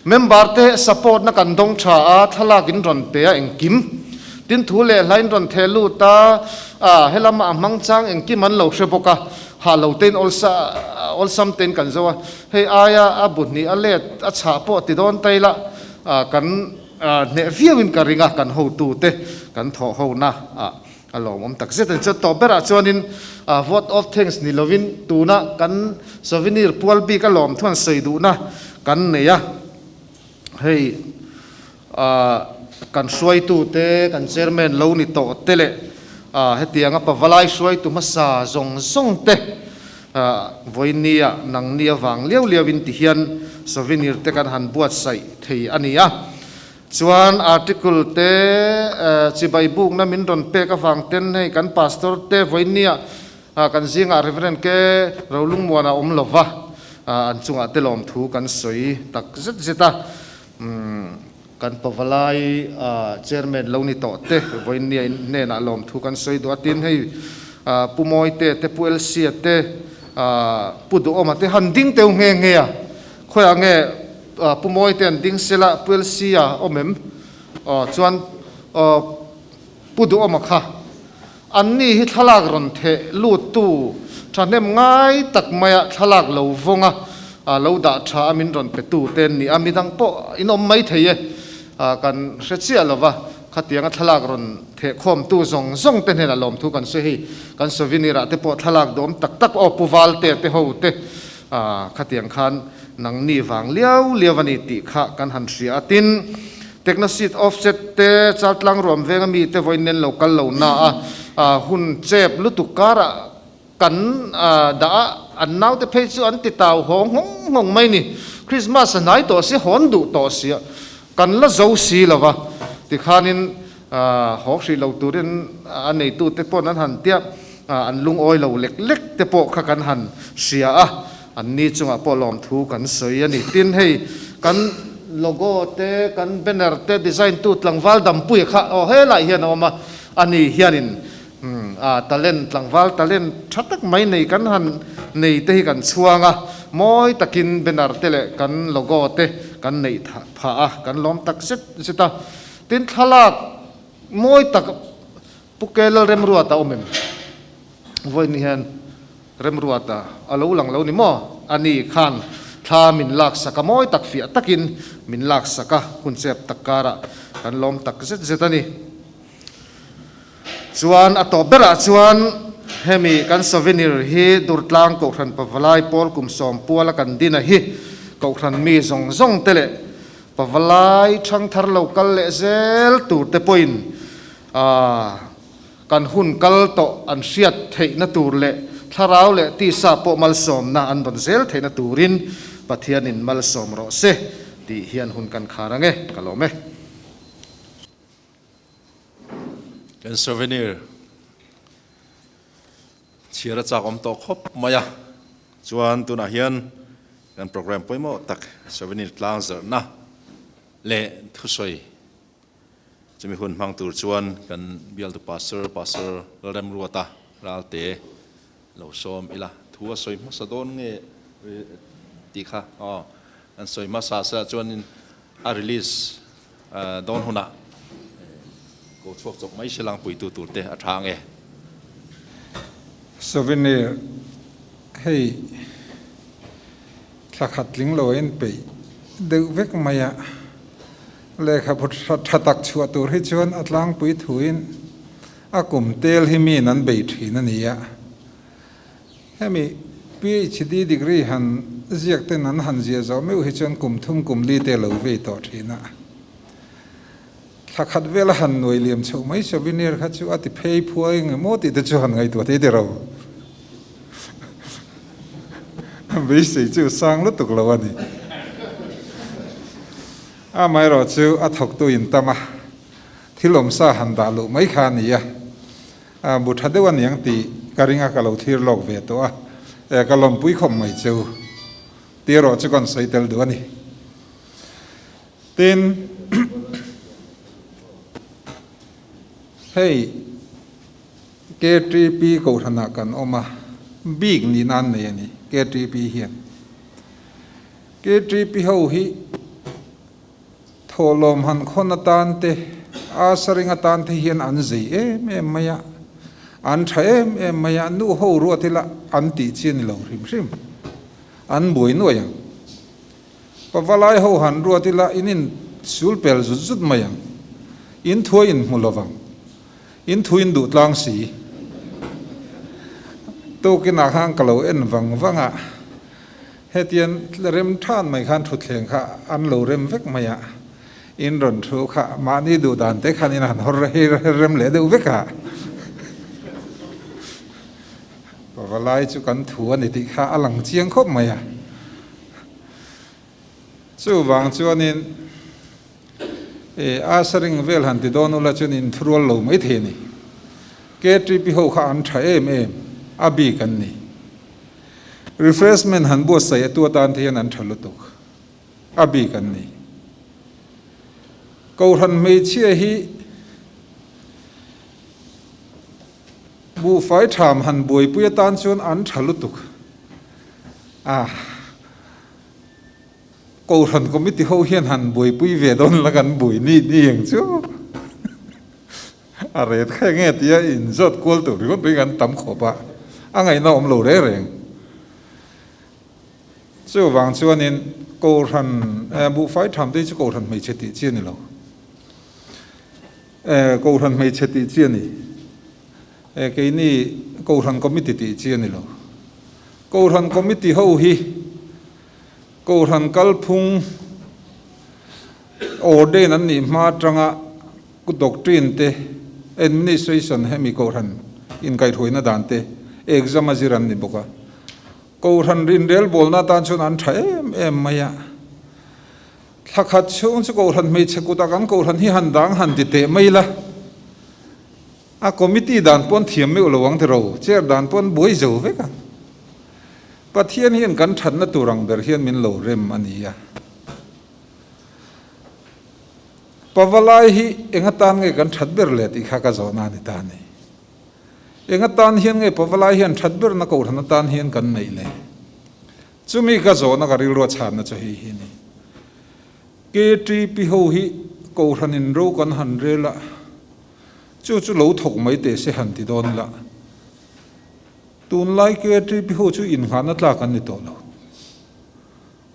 Member te support na kan dawng tha a, thlalak in rawn pe a engkim. Tin thu leh hla in rawn theh lut a, a helama a hmang chang engkim an lo hre bawk a, hah lo tein awlsa awlsam tein kan zo a, hei aia a bu hnih a let a chhah pawh ti dawn ta ila kan hneh viau in ka ring a, kan hotu te kan thawh ho na ah A lawmawm tak zet a ni. Chuan tawp berah chuanin vote of thanks ni lovin tuna kan souvenir pual bik a lawm thuan sawi duhna kan nei a. Hei kan hruaitute, kan chairman lo ni tawh te leh hetianga pavalai hruaitu hmasa zawng zawng te vawinia nangni avang liau liauin ti hian souvenir te kan han buatsaih thei a ni a. Chuan article te chibai bukna min rawn pek avang ten hei kan pastor te vawinia kan zingah Reverend K Rolungmuana awm lova an chungah te lawmthu kan sawi tak zet zet a. Kan pavalai chairman lo ni tawh te vawinia in hnenah lawmthu kan sawi duh a tin hei Pu Mawite te Pu Elsia te Pu Duhawma te han ding teu nghe nghe a khawiah nge Pu Mawite an ding sela Pu Elsia awm em aw chuan Pu Duhawma kha an ni hi thlalak rawn theh lut tu thahnem ngai tak maia thlalak lo vawnga lo dah tha a min rawn pe tu te an ni a, midang pawh in awm mai thei e kan hre chiah lo va, khatianga thlalak rawn theh khawm tu zawng zawng te hnenah lawmthu kan sawi hei kan souvenir ah te pawh thlalak duhawm tak tak aw Pu Valte te ho te khatiang khan nangni vang liau liau a ni tih kha kan han hria a, tin Technoseed offset te Chaltlang ruam venga mite vawiin nen lo kal lo na a, hun chep lutuk karah kan dah a, an naute phei chu an ti tau haw nghawng nghawng mai ni. Christmas a hnai tawh si, hawn duh tawh si a, kan la zo si lo va, tikhanin haw hrih lo turin a neitute paw'n an han tia, an lungawi lo lek lek te pawh kha kan han hria a. An ni chungah pawh lawmthu kan sawi a ni. Tin, hei kan logo te, kan banner te design tu tlangval dampuia kha aw helai hian a awm a, a ni hianin a talent tlangval talent tha tak mai nei kan han nei te hi kan chhuang a, mawi takin banner te leh kan logo te kan neih phah a, kan lawm tak zet zet a. Tin, thlalak mawi tak Pu Kelal Remruata awm em? Vawiin hian Remruata a lo lang lo ni maw? A ni khan thla min laksak a, mawi tak fiah takin min laksak a, hun chep tak karah kan lawm tak zet zet a ni. Chuan a tawp berah chuan hemi kan souvenir hi Durtlang Kohhran Pavalai Pawl kum sawm puala kan din a hi Kohhran mi zawng zawng te leh Pavalai thangthar lo kal leh zel tur te pawhin A, kan hun kal tawh an hriat theihna tur leh thlarau leh tisa pawh malsawmna an rawn zel theihna turin Pathianin malsawm rawh se tih hian hun kan khar ang e, ka lawm e. Kan souvenir chhiar a chak awm tawh khawp mai a, chuan tunah hian kan programme pawimawh tak souvenir tlang zarhna leh thusawi Chumi hun hmang tur chuan kan bialtu Pastor, Pastor Lalremruata Ralte lo sawm ila. Thu a sawi hmasa dawn nge tih kha aw an sawi hmasa sela chuanin a release dawn hunah ko chhuak chawp mai se langpuitu tur te a tha nge. Souvenir hei thla khat tling lo a inpeih deuh vek mai a. Lehkhabu tha tak chhuah tur hi chuan a tlangpui thuin a kum tel hi miin an bei thin a ni a. Hemi PhD degree han ziak ten an han ziah zawh meuh hi chuan kum thum kum li te lo vei tawh thin a. Thla khat vela han nuai liam chhoh mai souvenir kha chu a ti phei phuai nge maw tih te chu han ngaihtuah thei tiro. Beisei chu sang lutuk lo a ni. Amaherawh chu a thawktu in tam a, thil awmsa han dah luh mai kha a ni a, bu tha deuh a niang tih ka ring a, ka lo thlir lawk ve tawh a, e ka lawmpui khawp mai chu tih erawh chu kan sawi tel duh a ni. Tin, hei KTP kohhranah kan awm a, bik nihna an nei a ni KTP hian. KTP ho hi thawhlawm han khawn atan te, a saring atan te hian an zei em em mai a, an tha em em mai a, nu ho ruat ila an tih chi a ni lo hrim hrim, an buai nuai ang. Pavalai ho han ruat ila in in sul pel zut zut mai ang, in thuai in hmu lovang, in thu in duh tlang si. Tukinah khan ka lo en vang vang a. Hetian rem than mai khan thutthleng kha an lo rem vek mai a, in rawn thu kha mahni duh dan te khan in han hawr her rem leh deuh vek a. Pavalai chu kan thu a ni tih kha a lang chiang khawp mai a. Chuvang chuanin. E ushering vel han ti dawn ula chuan in thurual lo mai thei a ni. KTP ho kha an tha em em a bik an ni. Refreshment han buatsaih a tu atan te hian an tha lutuk a bik an ni. Kohhran hmeichhia hi buhfai tham han buaipui atan chuan an tha lutuk a. Kohhran committee ho hian han buaipui ve dawn la kan bui ni ni ang chu. A ret kha enge tia inzawt kual tur ringawt mai kan tam khawp a, a ngaihna awm lo reng reng. Chuvang chuanin Kohhran buhfai tham te hi chu Kohhran hmeichhe tih chi a ni lo. Kohhran hmeichhe tih chi a ni. Keini Kohhran committee tih chi a ni lo. Kohhran committee ho hi Kohhran kalphung ordain an nih hma atanga doctrine te, administration hemi Kohhran inkaihhruaina dan te exam a zir an ni bawk a. Kohhran rinrelbawlna atan chuan an tha em em mai a. Thla khat chhung chu Kohhran hmeichhe kutah kan Kohhran hi han dang han ti teh mai la. A committee dan pawn thiam meuh lo ang tiro, chair dan pawn buai zo vek ang. Pathian hian kan thatna tur ang ber hian min lo rem a ni a. Pavalai hi eng atan nge kan that ber le tih kha ka zawhna a ni ta a ni. Eng atan hian nge pavalai hian that berna kohhran atan hian kan neih le? Chumi ka zawhna ka rilru a chhanna chu hei hi a ni. KTP ho hi kohhranin ro kan han rel a, chu chu lo thawk mai teh se han ti dawn la. Tunlai KTP ho chu inngahna tlak an ni tawh lo.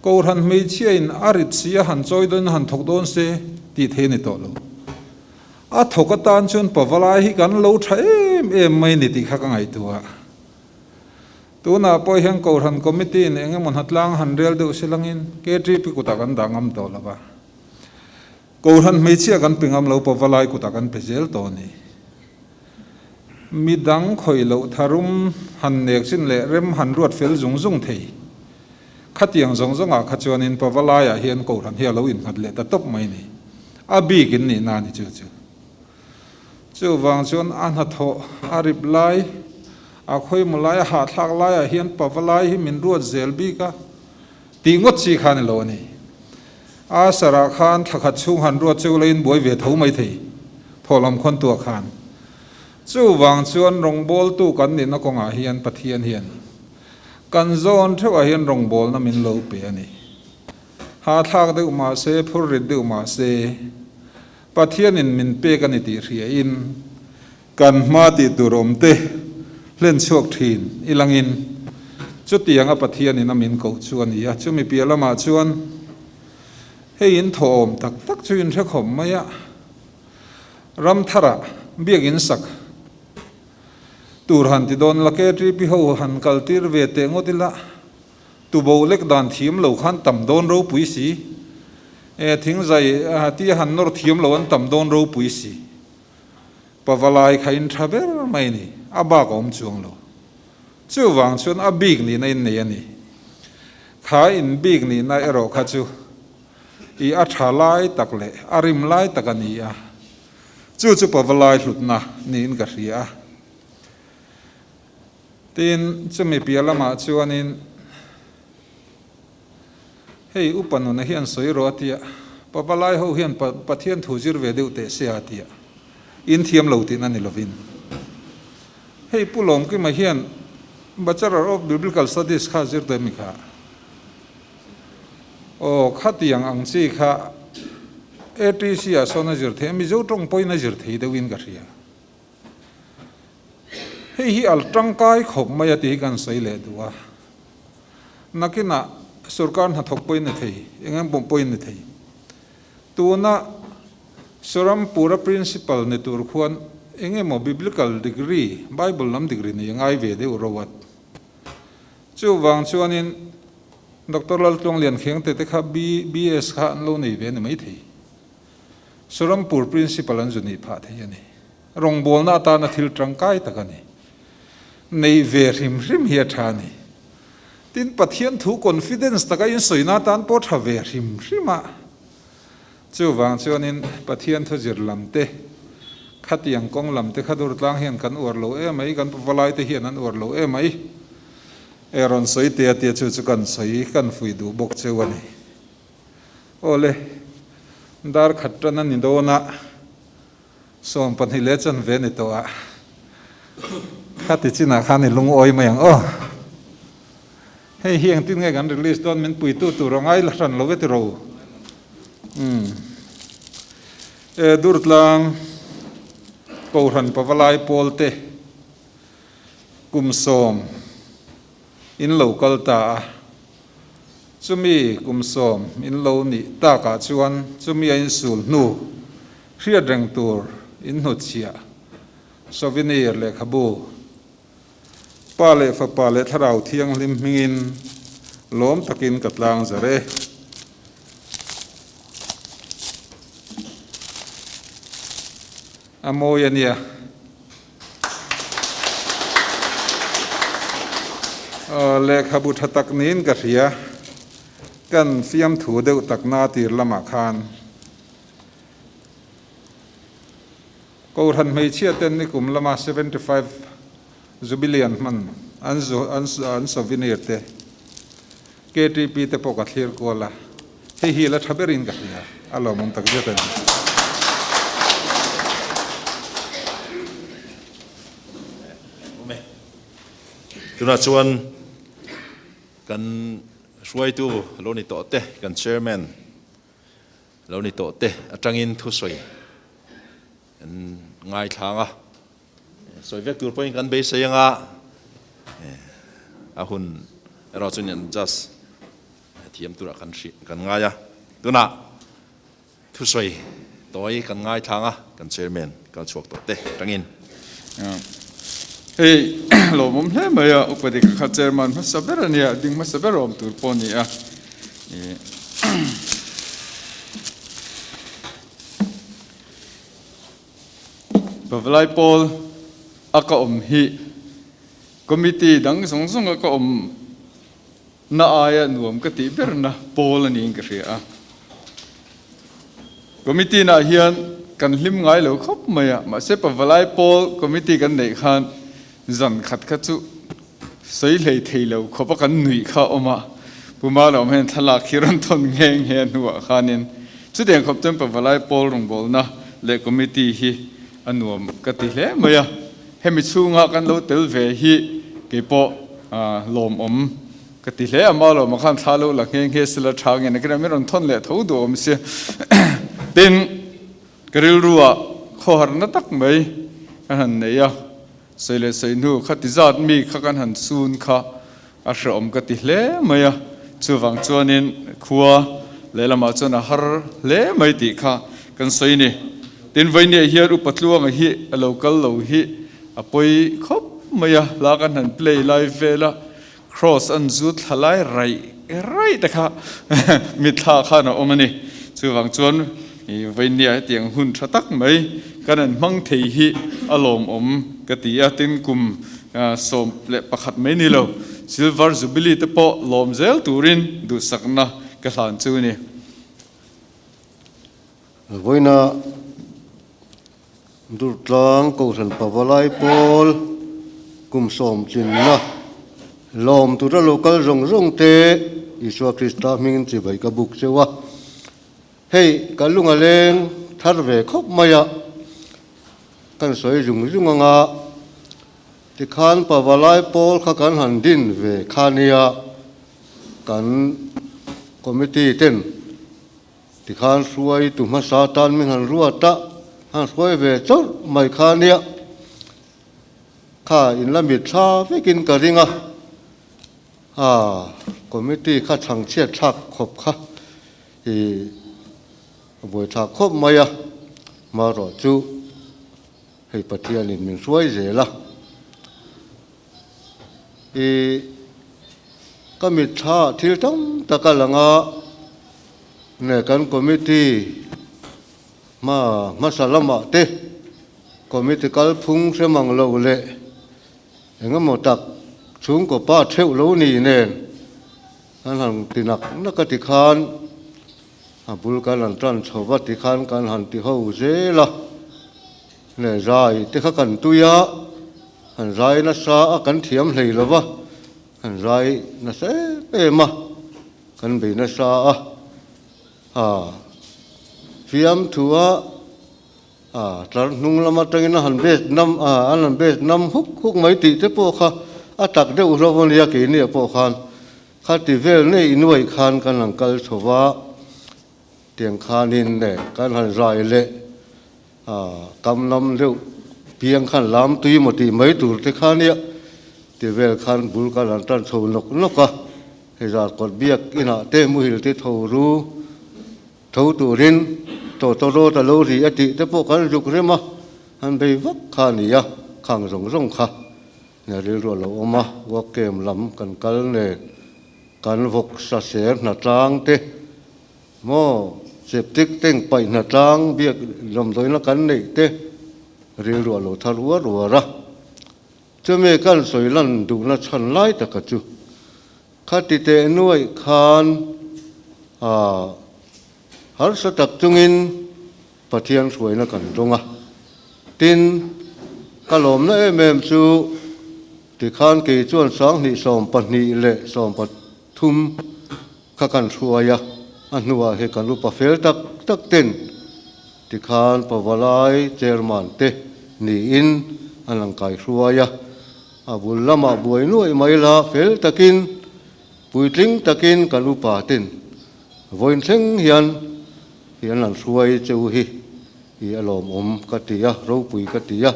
Kohhran hmeichhia in a rit si a han chawi dawn han thawk dawn se tih thei a ni tawh lo. A thawk atan chuan pavalai hi kan lo tha em em mai ni tih kha ka ngaihtuah. Tunah pawh hian Kohhran Committee in eng emaw hnatlang han rel deuh si langin KTP kutah kan dah ngam tawh lo va. Kohhran hmeichhia kan pe ngam lo pavalai kutah kan pe zel tawh a ni. Midang khawih loh tharum han nek chin leh rem han ruat fel zung zung thei. Khatiang zawng zawngah kha chuanin pavalaiah hian Kohhran hi a lo innghat leh ta tawp mai ni. A bik in nihna a ni chu chu. Chuvang chuan a hnathawh a rip lai, a khawimaw lai, a hahthlak laiah hian pava lai hi min ruat zel bik a tih ngawt chi kha a ni lo a ni. A sarah khan thla khat chhung han ruat chu leiin buai ve tho mai thei, thawhlawm khawntuah khan. Chuvang chuan rawngbawltu kan nihna kawngah hian Pathian hian kan zawn theuhah hian rawngbawlna min lo pe a ni. Hahthlak deuh mah se, phurrit deuh mah se, Pathianin min pek a ni tih hriain kan hma tih tur awmte hlen chhuak thin i langin chutianga Pathianin a min koh chu a ni a. Chumi piah lamah chuan hei in thawhawm tak tak chu in hre khawp mai a, ram tharah biakin sak tur han ti dawn la KTP ho han kal tir ve teh ngawt ila, Tubo lek dan thiam lo khan tam dawn ropui si. E thingzai tia han nawr thiam lo an tam dawn ropui si. Pavalai kha in tha ber mai ni, a bak a awm chuang lo. Chuvang chuan a bik nihna in nei a ni. Kha in bik nihna erawh kha chu i a tha lai tak leh a rim lai tak a ni a. Chu chu pavalai hlutna niin ka hria a. Tin, chumi piah lamah chuanin, Hei, upa nuna hian sawi rawh a ti a, Pavalai ho hian Pathian thu zir ve deuh teh se a ti a, in thiam lo tihna ni lovin. Hei, Pu Lawmkima hian Bachelor of Biblical Studies kha zir tawh em kha? Aw, khatiang ang chi kha ATC ah sawn a zir thei a, Mizo tawng pawhin a zir thei deuhin ka hria. Hei hi al tangkai khawp mai a tih hi kan sawi leh duh a. Nakinah sorkar hnathawk pawhin ni thei, eng eng pawh pawhin ni thei. Tuna Sawrampura Principal ni tur khuan eng emaw Biblical degree, Bible lam degree nei a ngai ve deuh ro at. Chuvang chuanin Doctor Laltluanglian Khengte te kha BS kha an lo nei ve a ni maithei. Sawrampur Principal an zu nih phah thei a ni. Rawngbawlna atana thil tangkai tak a ni. Neih ve hrim hrim hi a tha a ni. Tin, Pathian thu confidence taka in sawina atan pawh tha ve hrim hrim a. Chuvang chuanin Pathian thu zir lam te, khatiang kawng lam te kha Durtlang hian kan uar lo em mai, kan pavalai te hian an uar lo em mai. E rawn sawi tia tia chu chu kan sawi kan fuih duh bawk cheu a ni. Awle, dar khat tan a ni dawn a, 12 leh chanve a ni tawh a, khati chinah khan i lungawi mai ang aw. Hei hi engtin nge kan release dawn min puitu tur a ngai la hran lo ve tiro. Umm. E Durtlang Kohhran Pavalai pawl te kum sawm in lo kal ta a, chumi kum sawm in lo nih takah chuan chumi a insul hnu hriat reng tur in hnutchhiah souvenir lehkhabu Pa leh Fapa leh Thlarau Thianghlim hmingin lawm takin ka tlang zar e. A mawi a nia. Lehkhabu tha tak niin ka hria. Kan fiamthu deuh takna tir lamah khan. Kohhran hmeichhia ten nikum lama 75 Jubilee an hman an an souvenir te KTP te pawh ka thlir kual a, hei hi la tha berin ka hria, a lawmawm tak zet a ni. Tunah chuan kan hruaitu lo ni tawh te, kan chairman Lo ni tawh te atangin thusawi kan ngaithlang a, sawi vek tur pawhin kan beisei anga a hun erawh chuan in adjust thiam turah kan hrih kan ngai a. Tunah thusawi tawi kan ngaithlang a, kan chairman kal chhuak tawh te atangin. Hei lawmawm hle mai a, upa dik kha chairman hmasa ber a nia, ding hmasa ber awm tur pawh a ni a. Pavalai pawl a ka awm hi committee dang zawng zawng a ka awm na aia nuam ka tih berna pawl a niin ka hria a. Committee nah hian kan hlim ngai lo khawp mai a, mahse Pavalai pawl committee kan neih khan zan khat kha chu sawi hlei thei lo khawp a kan nuih kha a awm a, Pu Malawm hian thlalak hi rawn thawn nghe nghe hnuah khanin chutiang khawp chuan Pavalai pawl rawngbawlna leh committee hi a nuam ka ti hle mai a, hemi chhunga kan lo tel ve hi keipawh lawmawm ka ti hle a, Malawma khan thla lo la nghe nghe sela tha nge nakin min rawn thawn leh tho duh awm sia. Tin, ka rilruah khawharna tak mai ka han nei a, sawi leh sawi hnu kha ti zat mi kha kan han sun kha a hrehawm ka ti hle mai a, chuvang chuanin khua lehlamah chuan a har hle mai tih kha kan sawi ni. Tin, Vawinia hian Upa Tluanga hi a lo kal lo hi a pawi khawp mai a, hla kan han play lai vel a, Cross an zu thla lai raih raih te kha mitthla khan a awm a ni. Chuvang chuan Vawinia hetiang hun tha tak mai kan an hmang thei hi a lawmawm ka ti a, tin kum 11 mai ni lo Silver Jubilee te pawh lawm zel turin duhsakna ka hlan chu ni. Vawiina Durtlang Kohhran Pavalai pawl kum sawm tlinna lawm tura lo kal zawng zawng te Isua Krista hmingin chibai ka buk cheu a. Hei ka lung a leng thar ve khawp mai a, kan sawi zung zung anga tikhan Pavalai pawl kha kan han din ve kha nia kan committee ten Tikhan hruai tu hmasa tan min han ruat a, han hruai ve chawrh mai kha nia. Kha in la mit thla vekin ka ring a, ha committee kha chhangchhiat thlak khawp kha i buai thlak khawp mai a, marawh chu hei Pathianin min hruai zel a. I ka mitthla thil tam tak a lang a, nge kan committee hma hmasa lamah te committee kalphung hre mang lo leh eng emaw tak chhungkaw pa theuh lo ni nen an han ti nak nak a ti khan. A bul kan han tan chho va tikhan kan han ti ho zel a, le zai te kha kan tui a, han zai nasa a kan thiam hlei lo va, kan zai nasa em em a, kan bei nasa a, a fiamthu a a tlar hnung lam atangin a han bes nam a an han bes nam huk huk mai tih te pawh kha a tak deuh hlauh a nia keini ah pawh khan. Khati vel nei inuai khan kan han kal chho va, tiang khanin le kan han zai leh a kam lam deuh piang khan lam tui maw tih mai tur te kha nia ti vel khan bul kan han tan chho nawk nawk a, hei zar kawt biak inah te muhil te tho ru tho turin tawtawrawt a lo ri a tih te pawh kan zuk rem a, han bei vak kha a ni a, khang zawng zawng kha. Hna rilru a lo awm a, work camp lam kan kal nen kan vawk sa ser hnatlang te maw septic tank paih hnatlang biak lawmdawina kan neih te rilru a lo thar uar uar a. Chumi kan sawi lan duhna chhan lai taka chu khati teh nuaih khan ah harsa tak chungin Pathian hruaina kan dawng a, tin, ka lawmna em em chu tikhan kei chuan sanghnih 12 leh 13 kha kan hruai a, a hnuah hi kan upa fel tak tak ten tikhan Pavalai Chairman te niin an lang kai hruai a, a bul lamah buai nuaih mai la fel takin puitling takin kan upa ten vawiin thleng hian Hi an lan hruai che u hi i a lawmawm ka ti a, ropui ka ti a,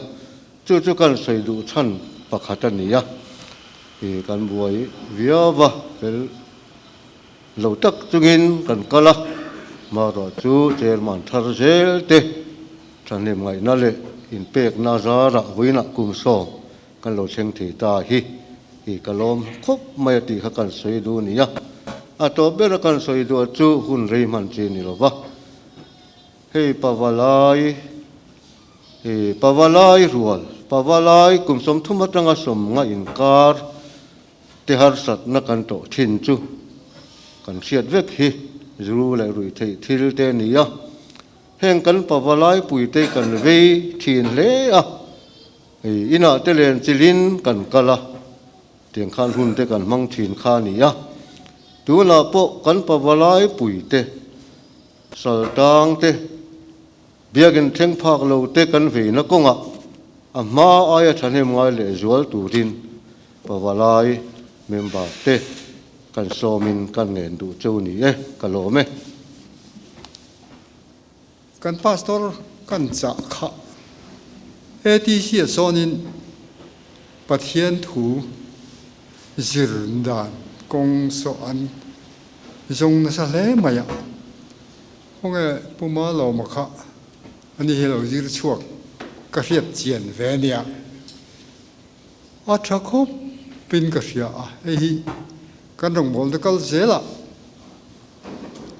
chu chu kan sawi duh chhan pakhat a ni a, i kan buai viau va, fel lo tak chungin kan kal a, marawh chu chairman thar zel te thahnem ngaihna leh inpekna zarah vawiinah kum sawm Kan lo thleng thei ta hi i ka lawm khawp mai a tih kha kan sawi duh a ni a, a tawp bera kan sawi duh chu hun rei hman chi a ni lo va. Hei Pavalai, i Pavalai rual, Pavalai kum 30 atanga 50 inkar te harsatna kan tawh thin chu kan hriat vek hi zu leh ruih theih thil te a ni a. Heng kan Pavalai puite kan vei thin hle a. Hei inah te len chilhin kan kal a, tiang khan hun te kan hmang thin kha a ni a. Tunah pawh kan pavalai pui te, saltang te, biakin thleng phak lo te kan veina kawngah a hma aia thahnem ngai leh zual turin pavalai member te kan sawmin kan ngen duh cheu ni e, ka lawm e. Kan pastor kan chah kha ATC ah sawnin Pathian thu zir dan kawng sawh an zawng nasa hle mai a. Khawnge Pu Malawma kha ani hi lo zir chhuak ka hriat chian ve a nia. A tha khawp in ka hria a, hei hi kan rawngbawlna kal zelah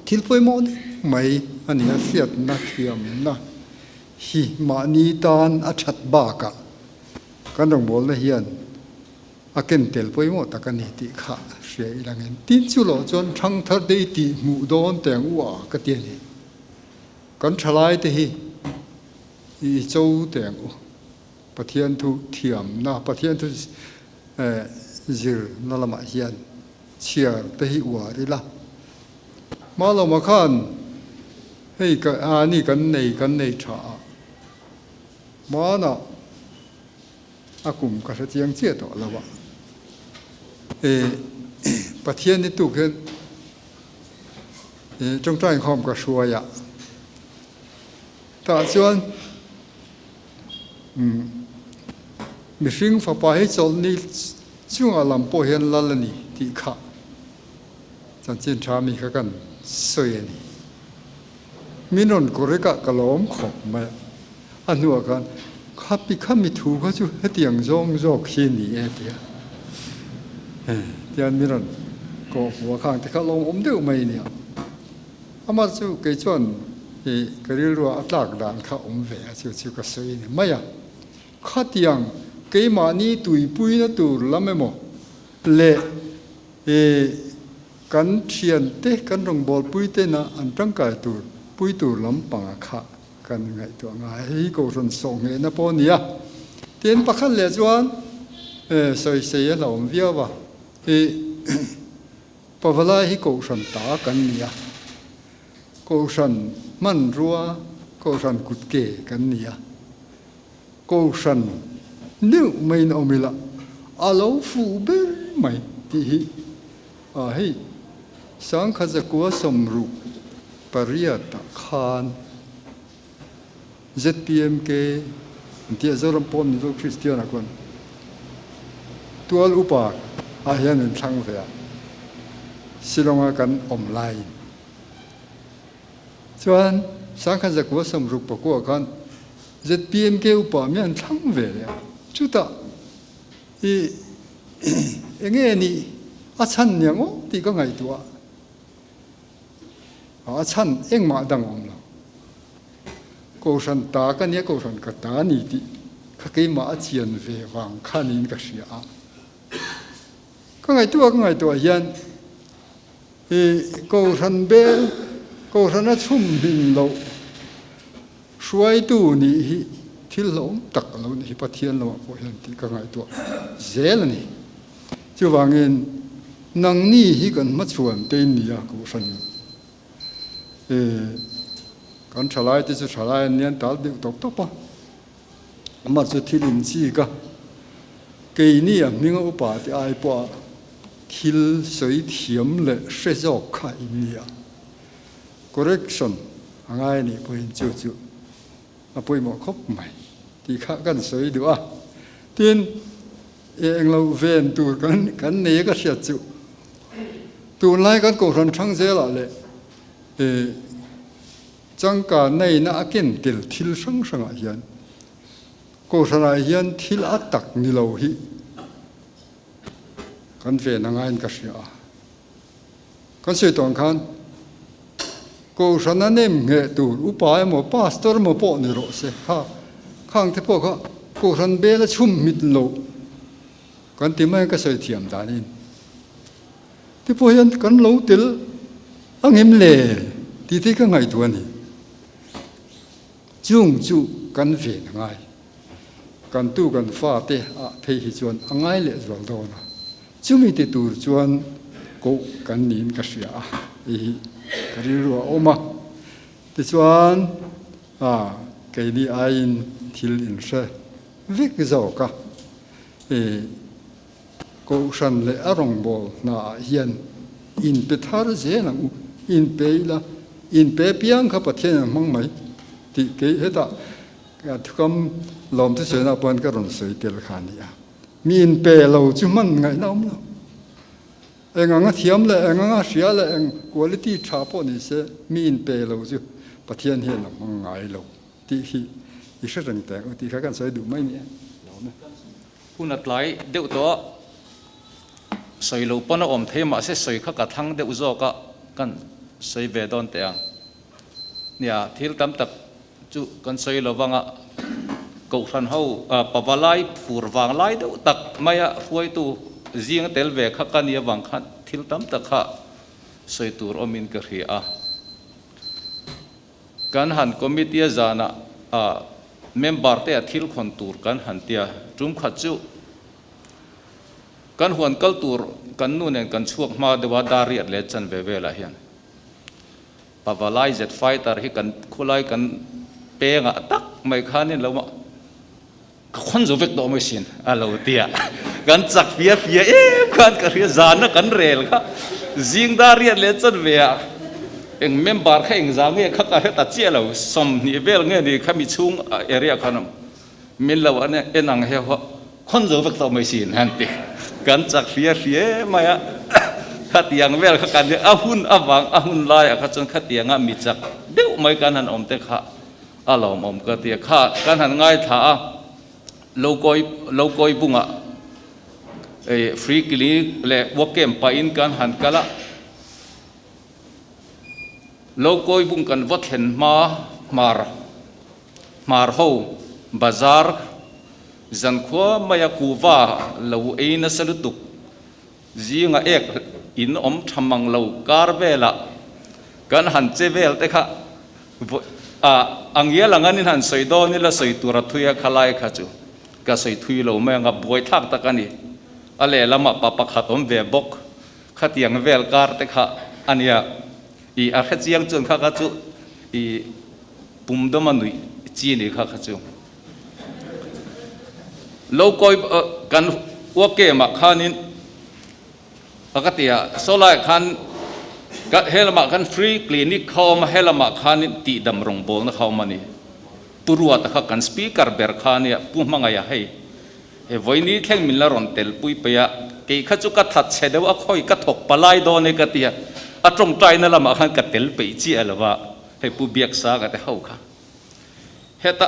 Thil pawimawh deuh mai a ni a, hriatna thiamna hi mahni tan a that bakah kan rawngbawlna hian a ken tel pawimawh tak a ni tih kha hria ila ngin. Tin chu loh chuan thangthar te i tih hmuh dawn teng u a ka ti a ni. Kan thalai te hi i cho teng u. Pathian thu thiamna, Pathian thu zirna lamah hian chhiar te hi uar ila. Malawma khan hei ka a ni kan nei kan nei tha a, hmanah a kum ka hre chiang chiah tawh lo a, e Pathian ni tuk hian e tawngtai inkhawm ka hruai a, tah chuan Mihring fapa hi chawlhni chungah lam pawh hian lal a ni tih kha chanchin tha mi kha kan sawi a ni. Min rawn correct a ka lawm khawp mai a, a hnuah khan khapi kha mi thu kha chu hetiang zawng zawk hi a ni e tia tian min rawn kawh hmuh a khang te kha lawmawm deuh mai a nia. Amah chu kei chuan i ka rilrua a tlak dan kha awm ve a, chu chu ka sawi a ni mai a. Khatiang keimahni tuipuina tur lam emaw leh i Kan thiante, kan rawngbawlpui tena an tangkai tur, pui tur lampanga kha kan ngaihtuah ngai. Hei hi Kohhran sawhnghehna pawh a ni a. Tin, pakhat leh chuan sawisei a hlauhawm viau a. I Pavalai hi Kohhran ta kan ni a. Kohhran hmanrua, Kohhran kutke kan ni a. Kohhran deuh maiin awm ila a lo fuh ber mai tih hi a hei sangkhat zakua 68 ah khan ZPMK an tih a Zoram pawh Mizo Kristian ah khuan tual upa ah hian an thlang ve a Shillong a kan awm laiin chuan sangkhat zakua 69 khan ZPMK upa mi an thlang ve leh a, chutah i enge nih a chhan niang aw tih ka ngaihtuah a, a chhan engmah dang a awm lo. Kohhran ta ka nia, kohhran ka ta a ni tih kha keimah a chian ve vang kha niin ka hria a. Ka ngaihtuah ka ngaihtuah hian i kohhran bel, kohhran a chhum hmin loh Hruaitu nih hi thil hlawm tak a lo nih hi Pathian lamah pawh hian tih ka ngaihtuah zel a ni. Chuvangin nangni hi kan hmachhuan te in ni a Kohhranin e kan thalai te chu thalai an nian tal deuh tawp tawp a, amah chu thil in chik a, keini a hminga upa te ai pawha thil sawi thiam leh hre zawk kha in ni a. Correction a ngai a nih pawhin chu chu a pawimawh khawp mai tih kha kan sawi duh a. Tin, englo ven tur kan kan nei a ka hriat chu tunlai kan Kohhran thang zelah leh changkan neihna a ken tel thil hrang hrangah hian Kohhranah hian thil a tak ni lo hi kan ven a ngaiin ka hria a. Kan sawi tawh ang khan Kohhran a nem ngheh tur upa emaw pastor emaw pawh ni rawh se kha khang te pawh kha Kohhran bel a chhum hmit loh kan ti mai a ka sawi thiam danin ti pawh hian kan lo tel a ngem le tih te hi ka ngaihtuah a ni. Chung chu kan ven a ngai. Kan tu kan fate ah phei hi chuan a ngai leh zual dawn a. Chumi ti tur chuan koh kan niin ka hria a, hei hi ka rilru a awm a. Tichuan, a, keini aiin thil inhre vek zawk a, e, Kohhran leh a rawngbâwl hnaah hian inpe thar zel ang u, inpe ila, inpe piang kha Pathian ang hmang mai tih kei hetah thukam lawmthu sawinaah pawhin ka rawn sawi tel kha a ni a. Mi inpe lo chu hman ngaihna awm lo. Eng anga thiam leh eng anga hria leh eng quality tha pawh ni se mi inpe lo chu Pathian hian a hmang ngai lo tih hi i hre reng teh ang u tih kha kan sawi duh mai ni e. Lawm e. Hun a tlai deuh tawh a, sawi lo pawn a awm thei mahse sawi kha ka thlang deuh zawk a, kan sawi ve dawn teh ang. Nia, thil tam tak Chu kan sawi lo vanga Kohhran ho pavalai phur vang lai deuh tak maia hruaitu zinga tel ve kha ka nia vang khan thil tam tak kha sawi tur awmin ka hria a. Kan han committee a zanah member te a thil khawn tur kan han tia tum khat chu kan huan kal tur kan nu nen kan chhuak hma deuh a dar riat leh chan ve velah hian Pavalai jet fighter hi kan khulai kan pengah tak mai khanin lo mah ka khawn zo vek tawh mai sin a lo tia kan chak fia fia em khan ka hria zana kan rel kha zing dar riat leh chan ve ah eng member kha eng za nge kha ka hre ta chiah lo 20 vel nge ni kha mi chhung area khan min lo an en ang he ho khawn zo vek tawh mai sin han ti kan chak fia fia mai a khatiang vel kha kan a hun avang a hun laiah kha chuan khatianga mi chak deuh mai kan han awm te kha a lawmawm ka ti a kha kan han ngaithla a lo kawi lo kawi bungah ei free clinic leh work camp pahin kan han kal a lo kawi bung kan va thlen hma hmar Hmar ho bazar zankhua maia kuhva lo ei nasa lutuk zinga ek In awm tha mang lo kar velah kan han che vel te kha a a ngial ang an in han sawi dawn ila sawi tur a thui a khalai kha chu ka sawi thui lo mai ang a buaithlak tak a ni. A lehlamah pa pakhat awm ve bawk khatiang vel kar te kha a nia. I a hrechiang chuan kha kha chu i pum dawma nuih chi ni kha kha chu. Lo kawi kan uake mah khanin a ka ti a, saw laiah khan ka he lamah khan free clinic kha awm a, he lamah khanin tihdam rawngbawlna kha awm a ni. Pu Ruata kha kan speaker ber kha a nia, Pu Hmangaia hei he vawiini thleng min la rawn telpui peih a, kei kha chu ka that chhe deuh a, khawi ka thawk palai dawn e ka ti a, a tawngtaina lamah khan ka tel peih chiah lo va, hei Pu Biaksanga te ho kha. Heta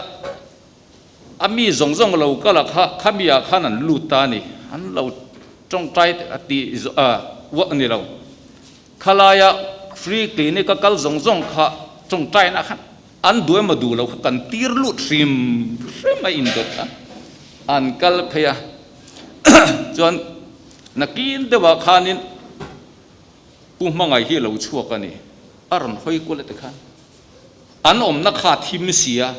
a mi zawng zawng lo kal a kha, khami ah khan an lut ta a ni, an lo tawngtai a tih uak a ni lo. Khalaia free clinic a kal zawng zawng kha tawngtaina khan an duh emaw duh lo kha kan tir lut hrim hrim a indawt a, an kal phei a. Chuan nakin deuhah khanin Pu Hmangaih hi a lo chhuak a ni, a rawn hawi kual a ti khan. An awmna kha thim si a,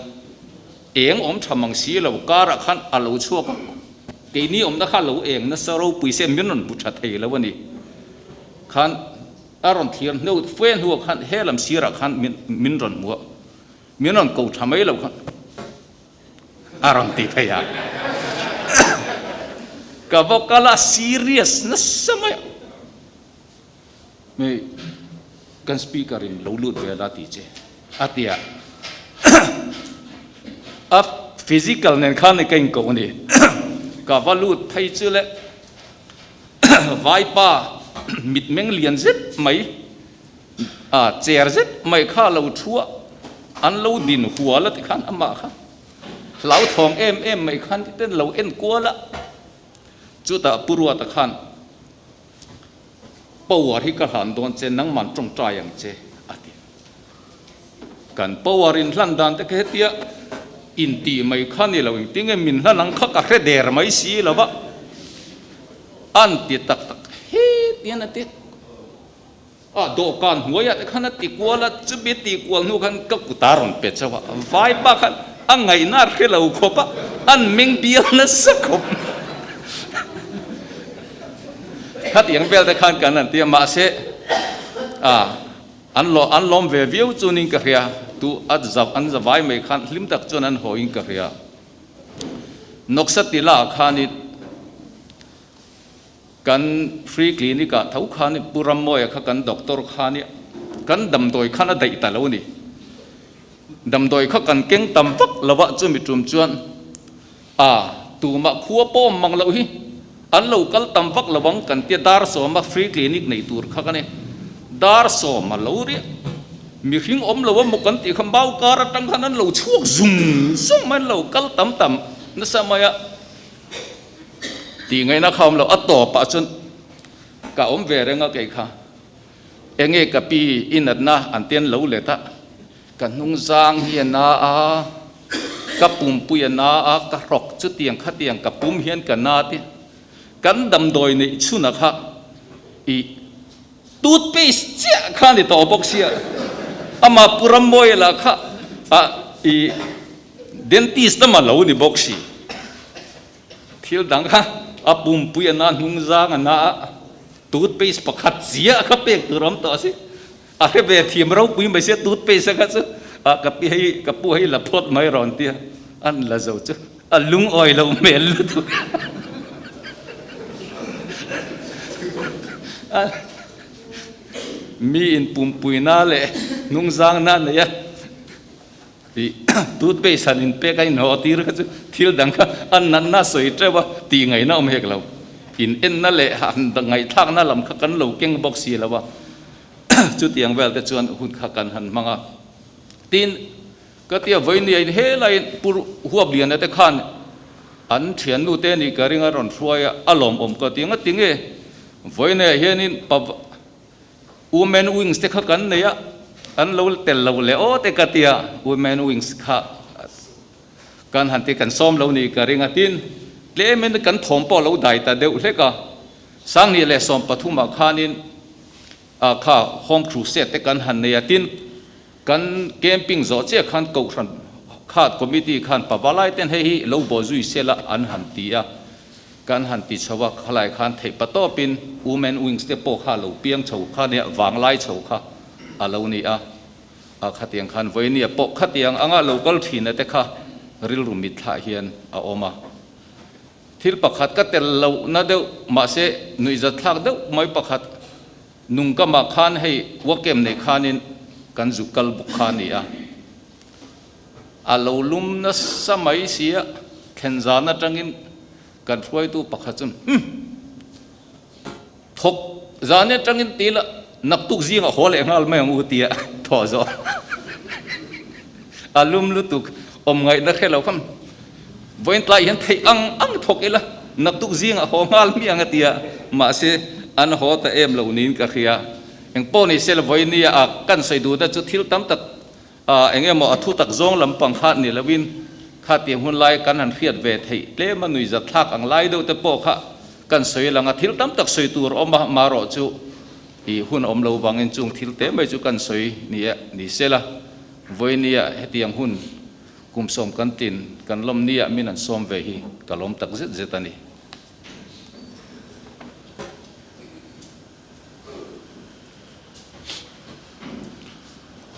eng awm tha mang si lo karah khan a lo chhuak a, keini awmna kha lo eng nasa ropui se min rawn bu tha thei lo a ni. Khan a rawn thlir hnu fe hnuah khan he lam sirah khan min min rawn hmu a, min rawn ko tha mai lo khan a rawn ti phei a. Ka va kal a serious nasa mai a. Hei kan speaker in lo lut ve la ti che a ti a, a physical nen khan ka in ko ni ka va lut phei chu le vaipa mitmeng lian zet mai a chair zet mai kha lo thu a an lo din hual a ti khan amah kha hlauthawng em em mai khan ten lo en kual a chutah Pu Ruata khan Power hi ka hlan dawn che, nangman tawngtai ang che, a ti. Kan power in hlan dan te kha hetia intih mai kha ni lo, engtinge min hlan ang kha ka hre der mai si lo va, an ti tak tak hetian a ti. A dawhkan hnuaiah te khan a ti kual a, chumi tih kual hnu khan ka kut a rawn pe chauh a, vaipa khan a ngaihna a hre lo khawp a, an meng bial nasa khawp. Khatiang vel te khan kan han ti a, mahse a an lo an lawm ve viau chuanin ka hria, tu a za an za vai mai khan hlim tak chuan an haw in ka hria. Nawksa ti la khanin kan free clinic ah tho khan Pu Rammawia kha kan doctor khan i kan damdawi khan a daih ta lo a ni. Damdawi kha kan keng tam vak lo a, chumi tum chuan A, tumah khua pawm mang loh hi an lo kal tam vak lo ang kan tia dar sawma free clinic nei tur kha ka ni. Dar sawma lo riah mihring awm lo a maw kan tih kha mau kar atang khan an lo chhuak zung zung mai an lo kal tam tam nasa mai a tih ngaihna kha awm lo a tawpah chuan ka awm ve reng a kei kha enge ka pi i natna an ti an lo let a. Ka hnungzang hi a na a, ka pumpui a na a, ka hrawk chutiang khatiang ka pum hian ka na ti. Kan damdawi neih chhunah kha i toothpaste chiah kha a ni tawh bawk sia. Amah Pu Rammawia lah kha a i dentist lama lo ni bawk si. Thil dang kha a pumpui a na, hnungzang a na a, toothpaste pakhat chiah kha pek tur a awm tawh a si. A hre ve thiam ropui mai sia toothpaste a kha chu a ka pi hei ka pu hei la phawt mai rawn tia an la zo chu a lungawi lo hmel lutuk a mi in pumpui na leh hnungzang na nei a tih toothpaste han in pek a in haw tir kha chu thil dang kha a natna sawi teuh a tih ngaihna awm hek lo in enna leh han ngaihthlakna lam kha kan lo keng bawk si lo a chutiang vel te chuan hun kha kan han hmang a tin ka tia vawinia in helaiin pu huap liana te khan an thiannu te nih ka ring a rawn hruai a a lawmawm ka ti nga tinge vawinia hianin pa Women wings te kha kan nei a, an lo tel lo leh aw te ka tia, women wings kha kan han ti kan sawm lo ni ka ring a, tin tlemin kan thawm pawh a lo dai ta deuh hlek a, 2013 ah khanin. Ah kha home crusade te kan han nei a, tin kan camping zawh chiah khan kohhran khat committee khan pavalai ten hei hi lo bawh zui sela an han ti a, kan han ti chho a, khalai khan theih patawpin women wings te pawh kha a lo piang chho kha nia, vanglai chho kha a lo ni a, ah khatiang khan vawinia pawh khatiang anga lo kal thina te kha rilru mitthlah hian a awm a. Thil pakhat ka tel lohna deuh mahse nuihzatthlak deuh mai pakhat nungkamah khan hei wakem nei khanin kan zu kal bawk kha a ni a. A lo lum nasa mai sia thlen zan atangin kan hruaitu pakhat chuan Humm! Thawk zan atangin ti la naktuk zingah haw leh nghal mai ang u tia thawh zawh a lum lutuk awm ngaihna hre lo khan vawiin tlai hian theih ang ang thawk ila naktuk zingah haw nghal mi ang a tia mahse an haw ta em lo niin ka hria engpawh ni se la vawiin nia a kan sawi duhna chu thil tam tak eng emaw a thu tak zawng lampang kha ni loin khatiang hun lai kan han hriat ve theih tlem a nuihzat thlak ang lai deuh te pawh kha kan sawi lang a, thil tam tak sawi tur a awm a, marawh chu ih hun a awm lo vangin chung thil te mai chu kan sawi ni e ni sela, vawinia hetiang hun kum sawm kan tin kan lawm nia min an sawm ve hi ka lawm tak zet zet a ni.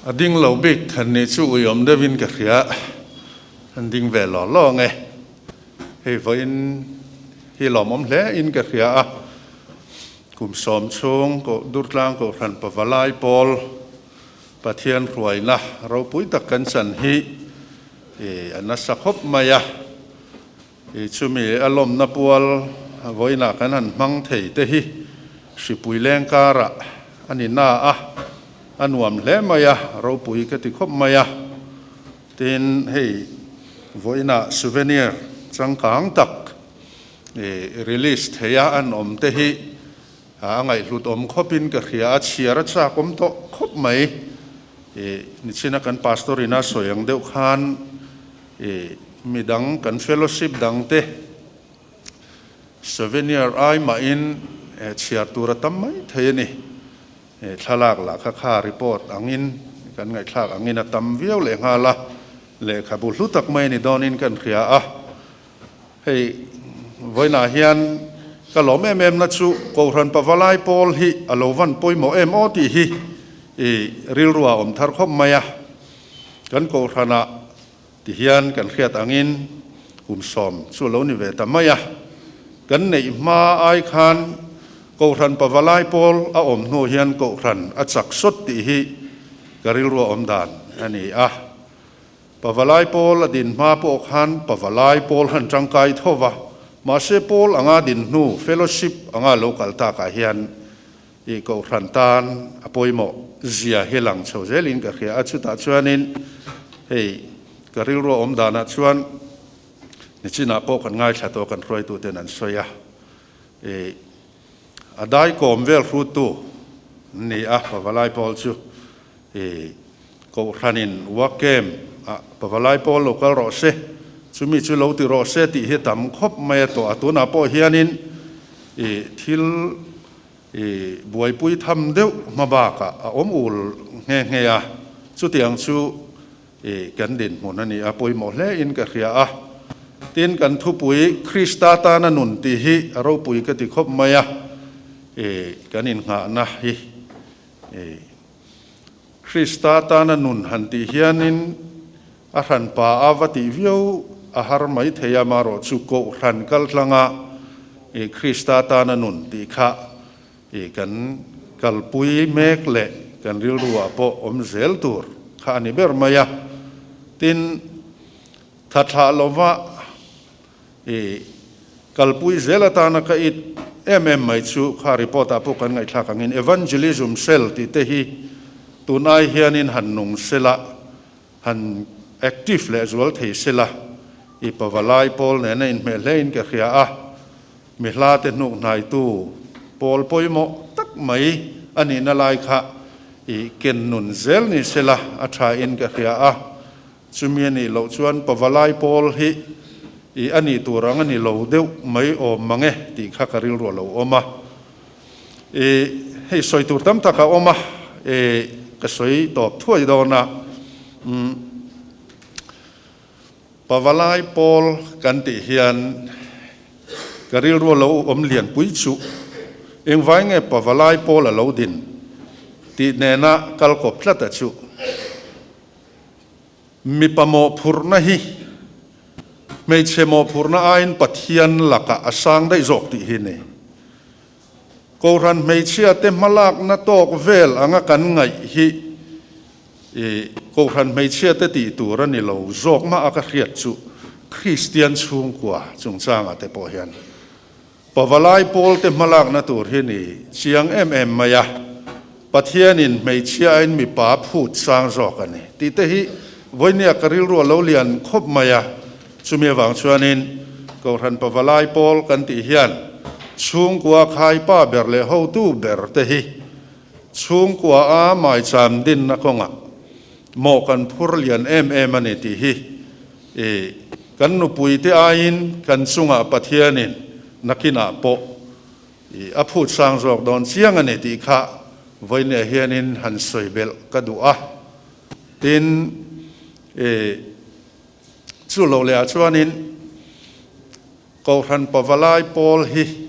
A ding lo bik han nih chu uiawm deuhin ka hria, an ding ve law law ang e. Hei vawiin hi lawmawm hle in ka hria a, kum sawm chhung koh Durtlang Kohhran Pavalai Pawl Pathian hruaina ropui tak kan chan hi a nasa khawp mai a, Chumi a lawmna pual vawiinah kan han hmang thei te hi hripui leng karah a ni na a, a nuam hle mai a, ropui ka ti khawp mai a. Tin, hei vawiinah souvenir changkang tak release theia an awm te hi a ngaihhlut awm khawpin ka hria a, chhiar a chak awm tawh khawp mai. Nichina kan pastor ina sawi ang deuh khan I midang kan fellowship dangte souvenir ai mahin chhiar tur a tam mai thei a ni. Thlalak lah kha kha report angin kan ngaihthlak angin a tam viau leh nghal a, lehkhabu hlu tak mai ni dawnin kan hria a. Hei vawiinah hian ka lawm em em na chu Kohhran Pavalai Pawl hi a lo van pawimawh em aw tih hi i rilru ah awm thar khawp mai a. Kan Kohhranah ti hian kan hriat angin kum sawm chu a lo ni ve ta mai a. Kan neih hma ai khan Kohhran Pavalai Pawl a awm hnu hian Kohhran a chak sawt tih hi ka rilru a awm dan a ni a. Pavalai Pawl a din hma pawh khan Pavalai Pawl han tangkai tho va, mahse Pawl anga din hnu Fellowship anga lo kal takah hian I Kohhran tan a pawimawh zia hi lang chho zelin ka hria a, chutah chuanin hei ka rilru a awm danah chuan nichinah pawh kan ngaithla tawh kan hruaituten an sawi a, i a daikawm vel hrutu an ni a, Pavalai Pawl chu i Kohhranin Wakem ah Pavalai Pawl lo kal rawh se, chumi chu lo ti rawh se tih hi tam khawp mai a tawh a, tunah pawh hianin i thil I buaipui tham deuh hma bakah a awm ul nghe nghe a, chutiang chu i kan dinhmun a ni a, pawimawh hle in ka hria a. Tin, kan thupui Krista tana nun tih hi a ropui ka ti khawp mai a, i kan innghahna hi i Krista tana nun han tih hianin a hranpa a va tih viau a har mai thei a, marawh chu Kohhran kaltlanga i Krista tana nun tih kha i kan kalpui mek leh kan rilruah pawh awm zel tur kha a ni ber mai a. Tin, thathlah lova I kalpui zel atana ka it em em mai chu kha report ah pawh kan ngaihthlak angin Evangelism Cell tih te hi tun ai hianin han nung sela, han active leh zual thei sela i pavalai pawl nena inhmeh hle in ka hria a, mi hla te hnuk hnaitu pawl pawimawh tak mai a nihna lai kha i ken nun zel ni sela a tha in ka hria a. Chumi a nih loh chuan Pavalai pawl hi i a nih tur ang a ni lo deuh mai awm mang e tih kha ka rilru a lo awm a. I Hei sawi tur tam tak a awm a, e ka sawi tawp thuai dawn a. Umm Pavalai pawl kan tih hian ka rilru a lo awm lian pui chu engvai nge Pavalai pawl a lo din tih nena kal kawp tlat a chu. Mipa mawhphurhna hi hmeichhe mawhphurhna aiin Pathian lakah a sang daih zawk tih hi ni. Kohhran hmeichhiate hmalakna tawk vel anga kan ngaih hi Kohhran hmeichhiate tih tur a ni lo zawk mah a ka hriat chu Kristian chhungkua chungchangah te pawh hian Pavalai pawlte hmalakna tur hi ni chiang em em mai a, Pathianin hmeichhia aiin mipa phut sang zawk a ni tih te hi vawinia ka rilru a lo lian khawp mai a, chumi avang chuanin Kohhran Pavalai pawl kan tih hian chhungkua khaipa ber leh hotu ber te hi chhungkua a maicham dinna kawngah mawh kan phur lian em em a ni tih hi I kan nupuite aiin kan chungah Pathianin nakinah pawh i a phut sang zawk dawn chiang a ni tih kha vawinia hianin han sawi belh ka duh a. Tin, i chu lo lehah chuanin Kohhran Pavalai pawl hi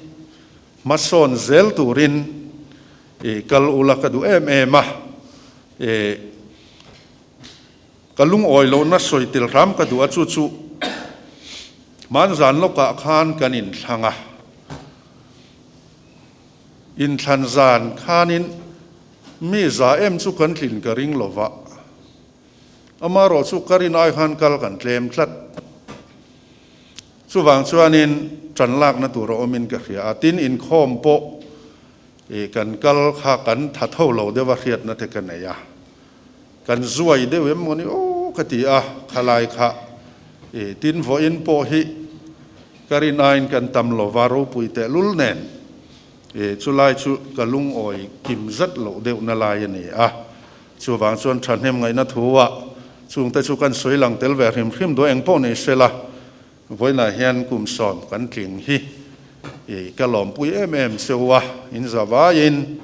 hmasawn zel turin i kal ula ka duh em em a. I Ka lungawi lohna sawi tel hram ka duh a, chu chu hmanzan lawkah khan kan inthlang a, inthlan zan khanin mi za em chu kan tlin ka ring lo va, amaherawh chu ka rin ai khan kal kan tlem tlat. Chuvang chuanin tan lakna tur a awmin ka hria a, tin inkhawm pawh kan kal kha kan tha tho lo deuh a hriatna te ka nei a. Kan zuai deuh em mawni aw ka ti a, khalai kha i tin vawiin pawh hi ka rin aiin kan tam lo va ropui tehlul nen i chulai chu ka lungawi kim zat loh deuhna lai a ni a, chuvang chuan thahnem ngaihna thu ah chungte chu kan sawi lang tel ve hrim hrim duh engpawh ni sela vawiinah hian kum sawm kan tling hi i ka lawmpui em em cheu a, in za vaiin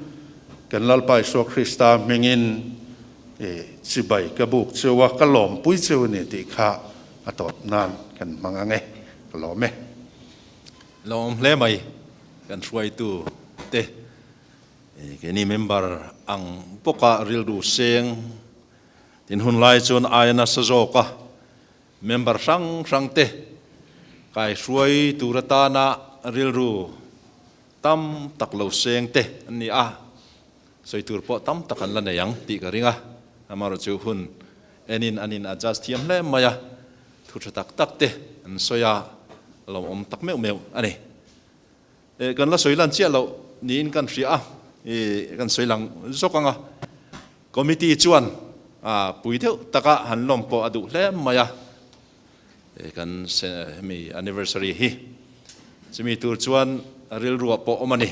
kan Lalpa Isua Krista hmingin i chibai ka buk cheu a, ka lawmpui cheu a ni tih kha a tawp nan kan hmang ang e, ka lawm e. Lawm hle mai kan hruaitu te keini member ang bawka rilru seng tin hun lai chuan aia nasa zawk a Member hrang hrang te kaihruai tur atana rilru tam tak lo seng te an ni a, sawi tur pawh tam tak an la nei ang tih ka ring a, amaherawhchu hun enin an in adjust thiam hle mai a, thu tha tak tak te an sawi a, lawmawm tak meuh meuh a ni. Kan la sawi lan chiah loh niin kan hria a, kan sawi lang zawk ang a. Committee chuan pui deuh taka han lawm pawh a duh hle mai a, kan hemi anniversary hi chumi tur chuan rilruah pawh awm a ni.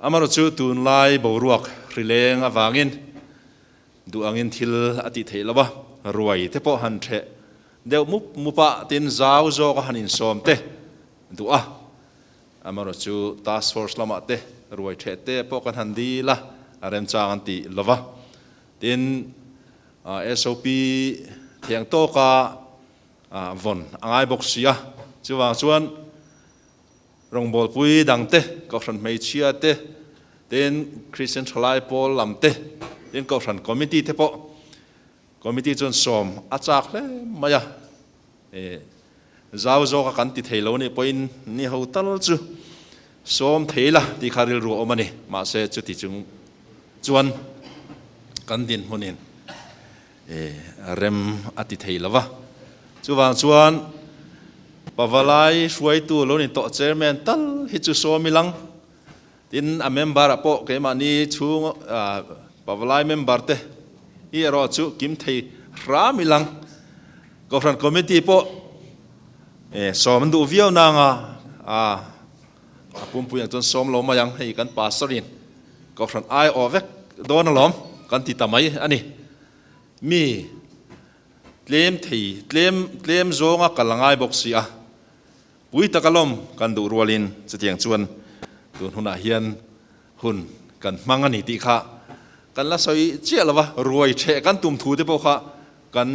Amaherawhchu tunlai boruak hrileng avangin duh angin thil a tih theih lo a, ruai te pawh han ṭheh deuh mup mup a, tin zau zawk a han insawm te duh a, amaherawhchu task force lamah te ruai ṭheh te pawh kan han dil a, a remchang an ti lo va. Tin, SOP thiang tawka vawn a ngai bawk si a, chuvang chuan rawngbawlpui dang te, Kohhran hmeichhia te, tin Christian Thalai Pawl lam te, tin Kohhran Committee te pawh Committee chuan sawm a chak hle mai a. E, zau zawka kan ti thei lo nih pawhin ni ho tal chu sawm thei la tih kha rilru a awm a ni. Mahse chuti chung chuan kan dinhmunin e, rem a ti thei lo va. Chuvang chuan Pavalai hruaitu lo ni tawh chairman tal hi chu sawm ilang. Tin, a member ah pawh keimahni chhung Pavalai member te hi erawh chu kim thei hram ilang. Kohhran committee pawh sawm an duh viau nanga a pumpui ang chuan sawm lo mai ang, hei kan pastor in kohhran ai awh vek dawn alawm kan ti ta mai a ni. Mi tlem thei tlem tlem zawnga kal a ngai bawk si a. Pui tak alawm kan duh rualin chutiang chuan tun hunah hian hun kan hmang a ni tih kha kan la sawi chiah lo va, ruai ṭheh kan tum thu te pawh kha kan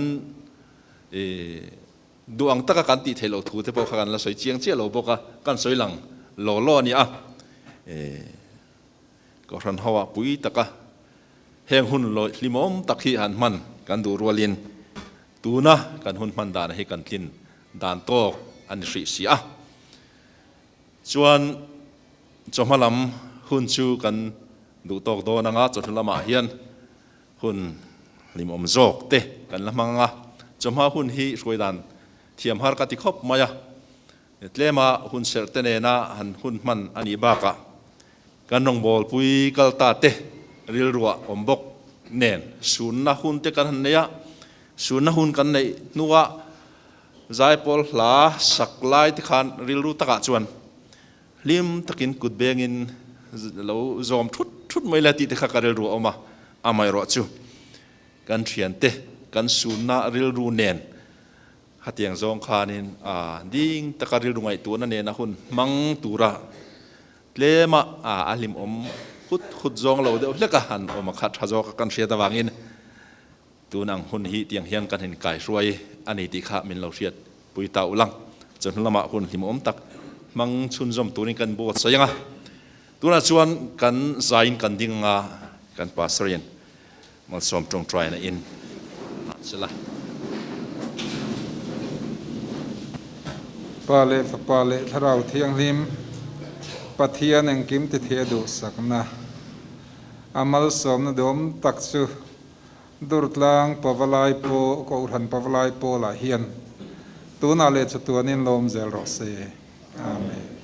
duh ang taka kan tih theih loh thu te pawh kha kan la sawi chiang chiah lo bawk a, kan sawi lang law law a ni a. Kohhran ho ah pui taka heng hun hlimawm tak hi han hman kan duh rualin tuna kan hun hman dan hi kan tlin dan tawk a ni hrih si a. Chuan chawhma lam hun chu kan duh tawk dawn anga chawhnu lamah hian hun hlimawm zawk te kan la hmang anga chawhma hun hi hruai dan thiam har ka ti khawp mai a. Tlema hun serh te nena han hun hman a nih bakah kan rawngbawlpui kal ta te rilruah awm bawk nen sunna hun te kan han nei a, sunna hun kan neih hnuah zaipawl hla sak lai te khan rilru takah chuan hlim takin kut bengin lo zawm thut thut mai la tih te kha ka rilru a awm a, amaherawh chu kan thiante kan sunna rilru nen Hetiang zawng khanin a ding taka rilru ngaihtuahna nena hun hmang tura tlema a hlimawm hut hut zawng lo deuh hlek a han awm a kha tha zawk a kan hriat avangin tun ang hun hi tiang hian kan inkaihruai a ni tih kha min lo hriat pui ta ulang. Chawhnu lamah hun hlimawm tak hmang chhunzawm turin kan buatsaih ang a, tunah chuan kan zaiin kan ding anga kan Pastor-in Malsawm tawngtaina in hah che la. Pa leh Fapa leh Thlarau Thianghlim, Pathian engkim ti thei a duhsakna, a malsawmna duhawm tak chu Durtlang Pavalai Paw, Kohhran Pavalai Pawlah hian tunah leh chatuanin lawm zel rawh se. Amen.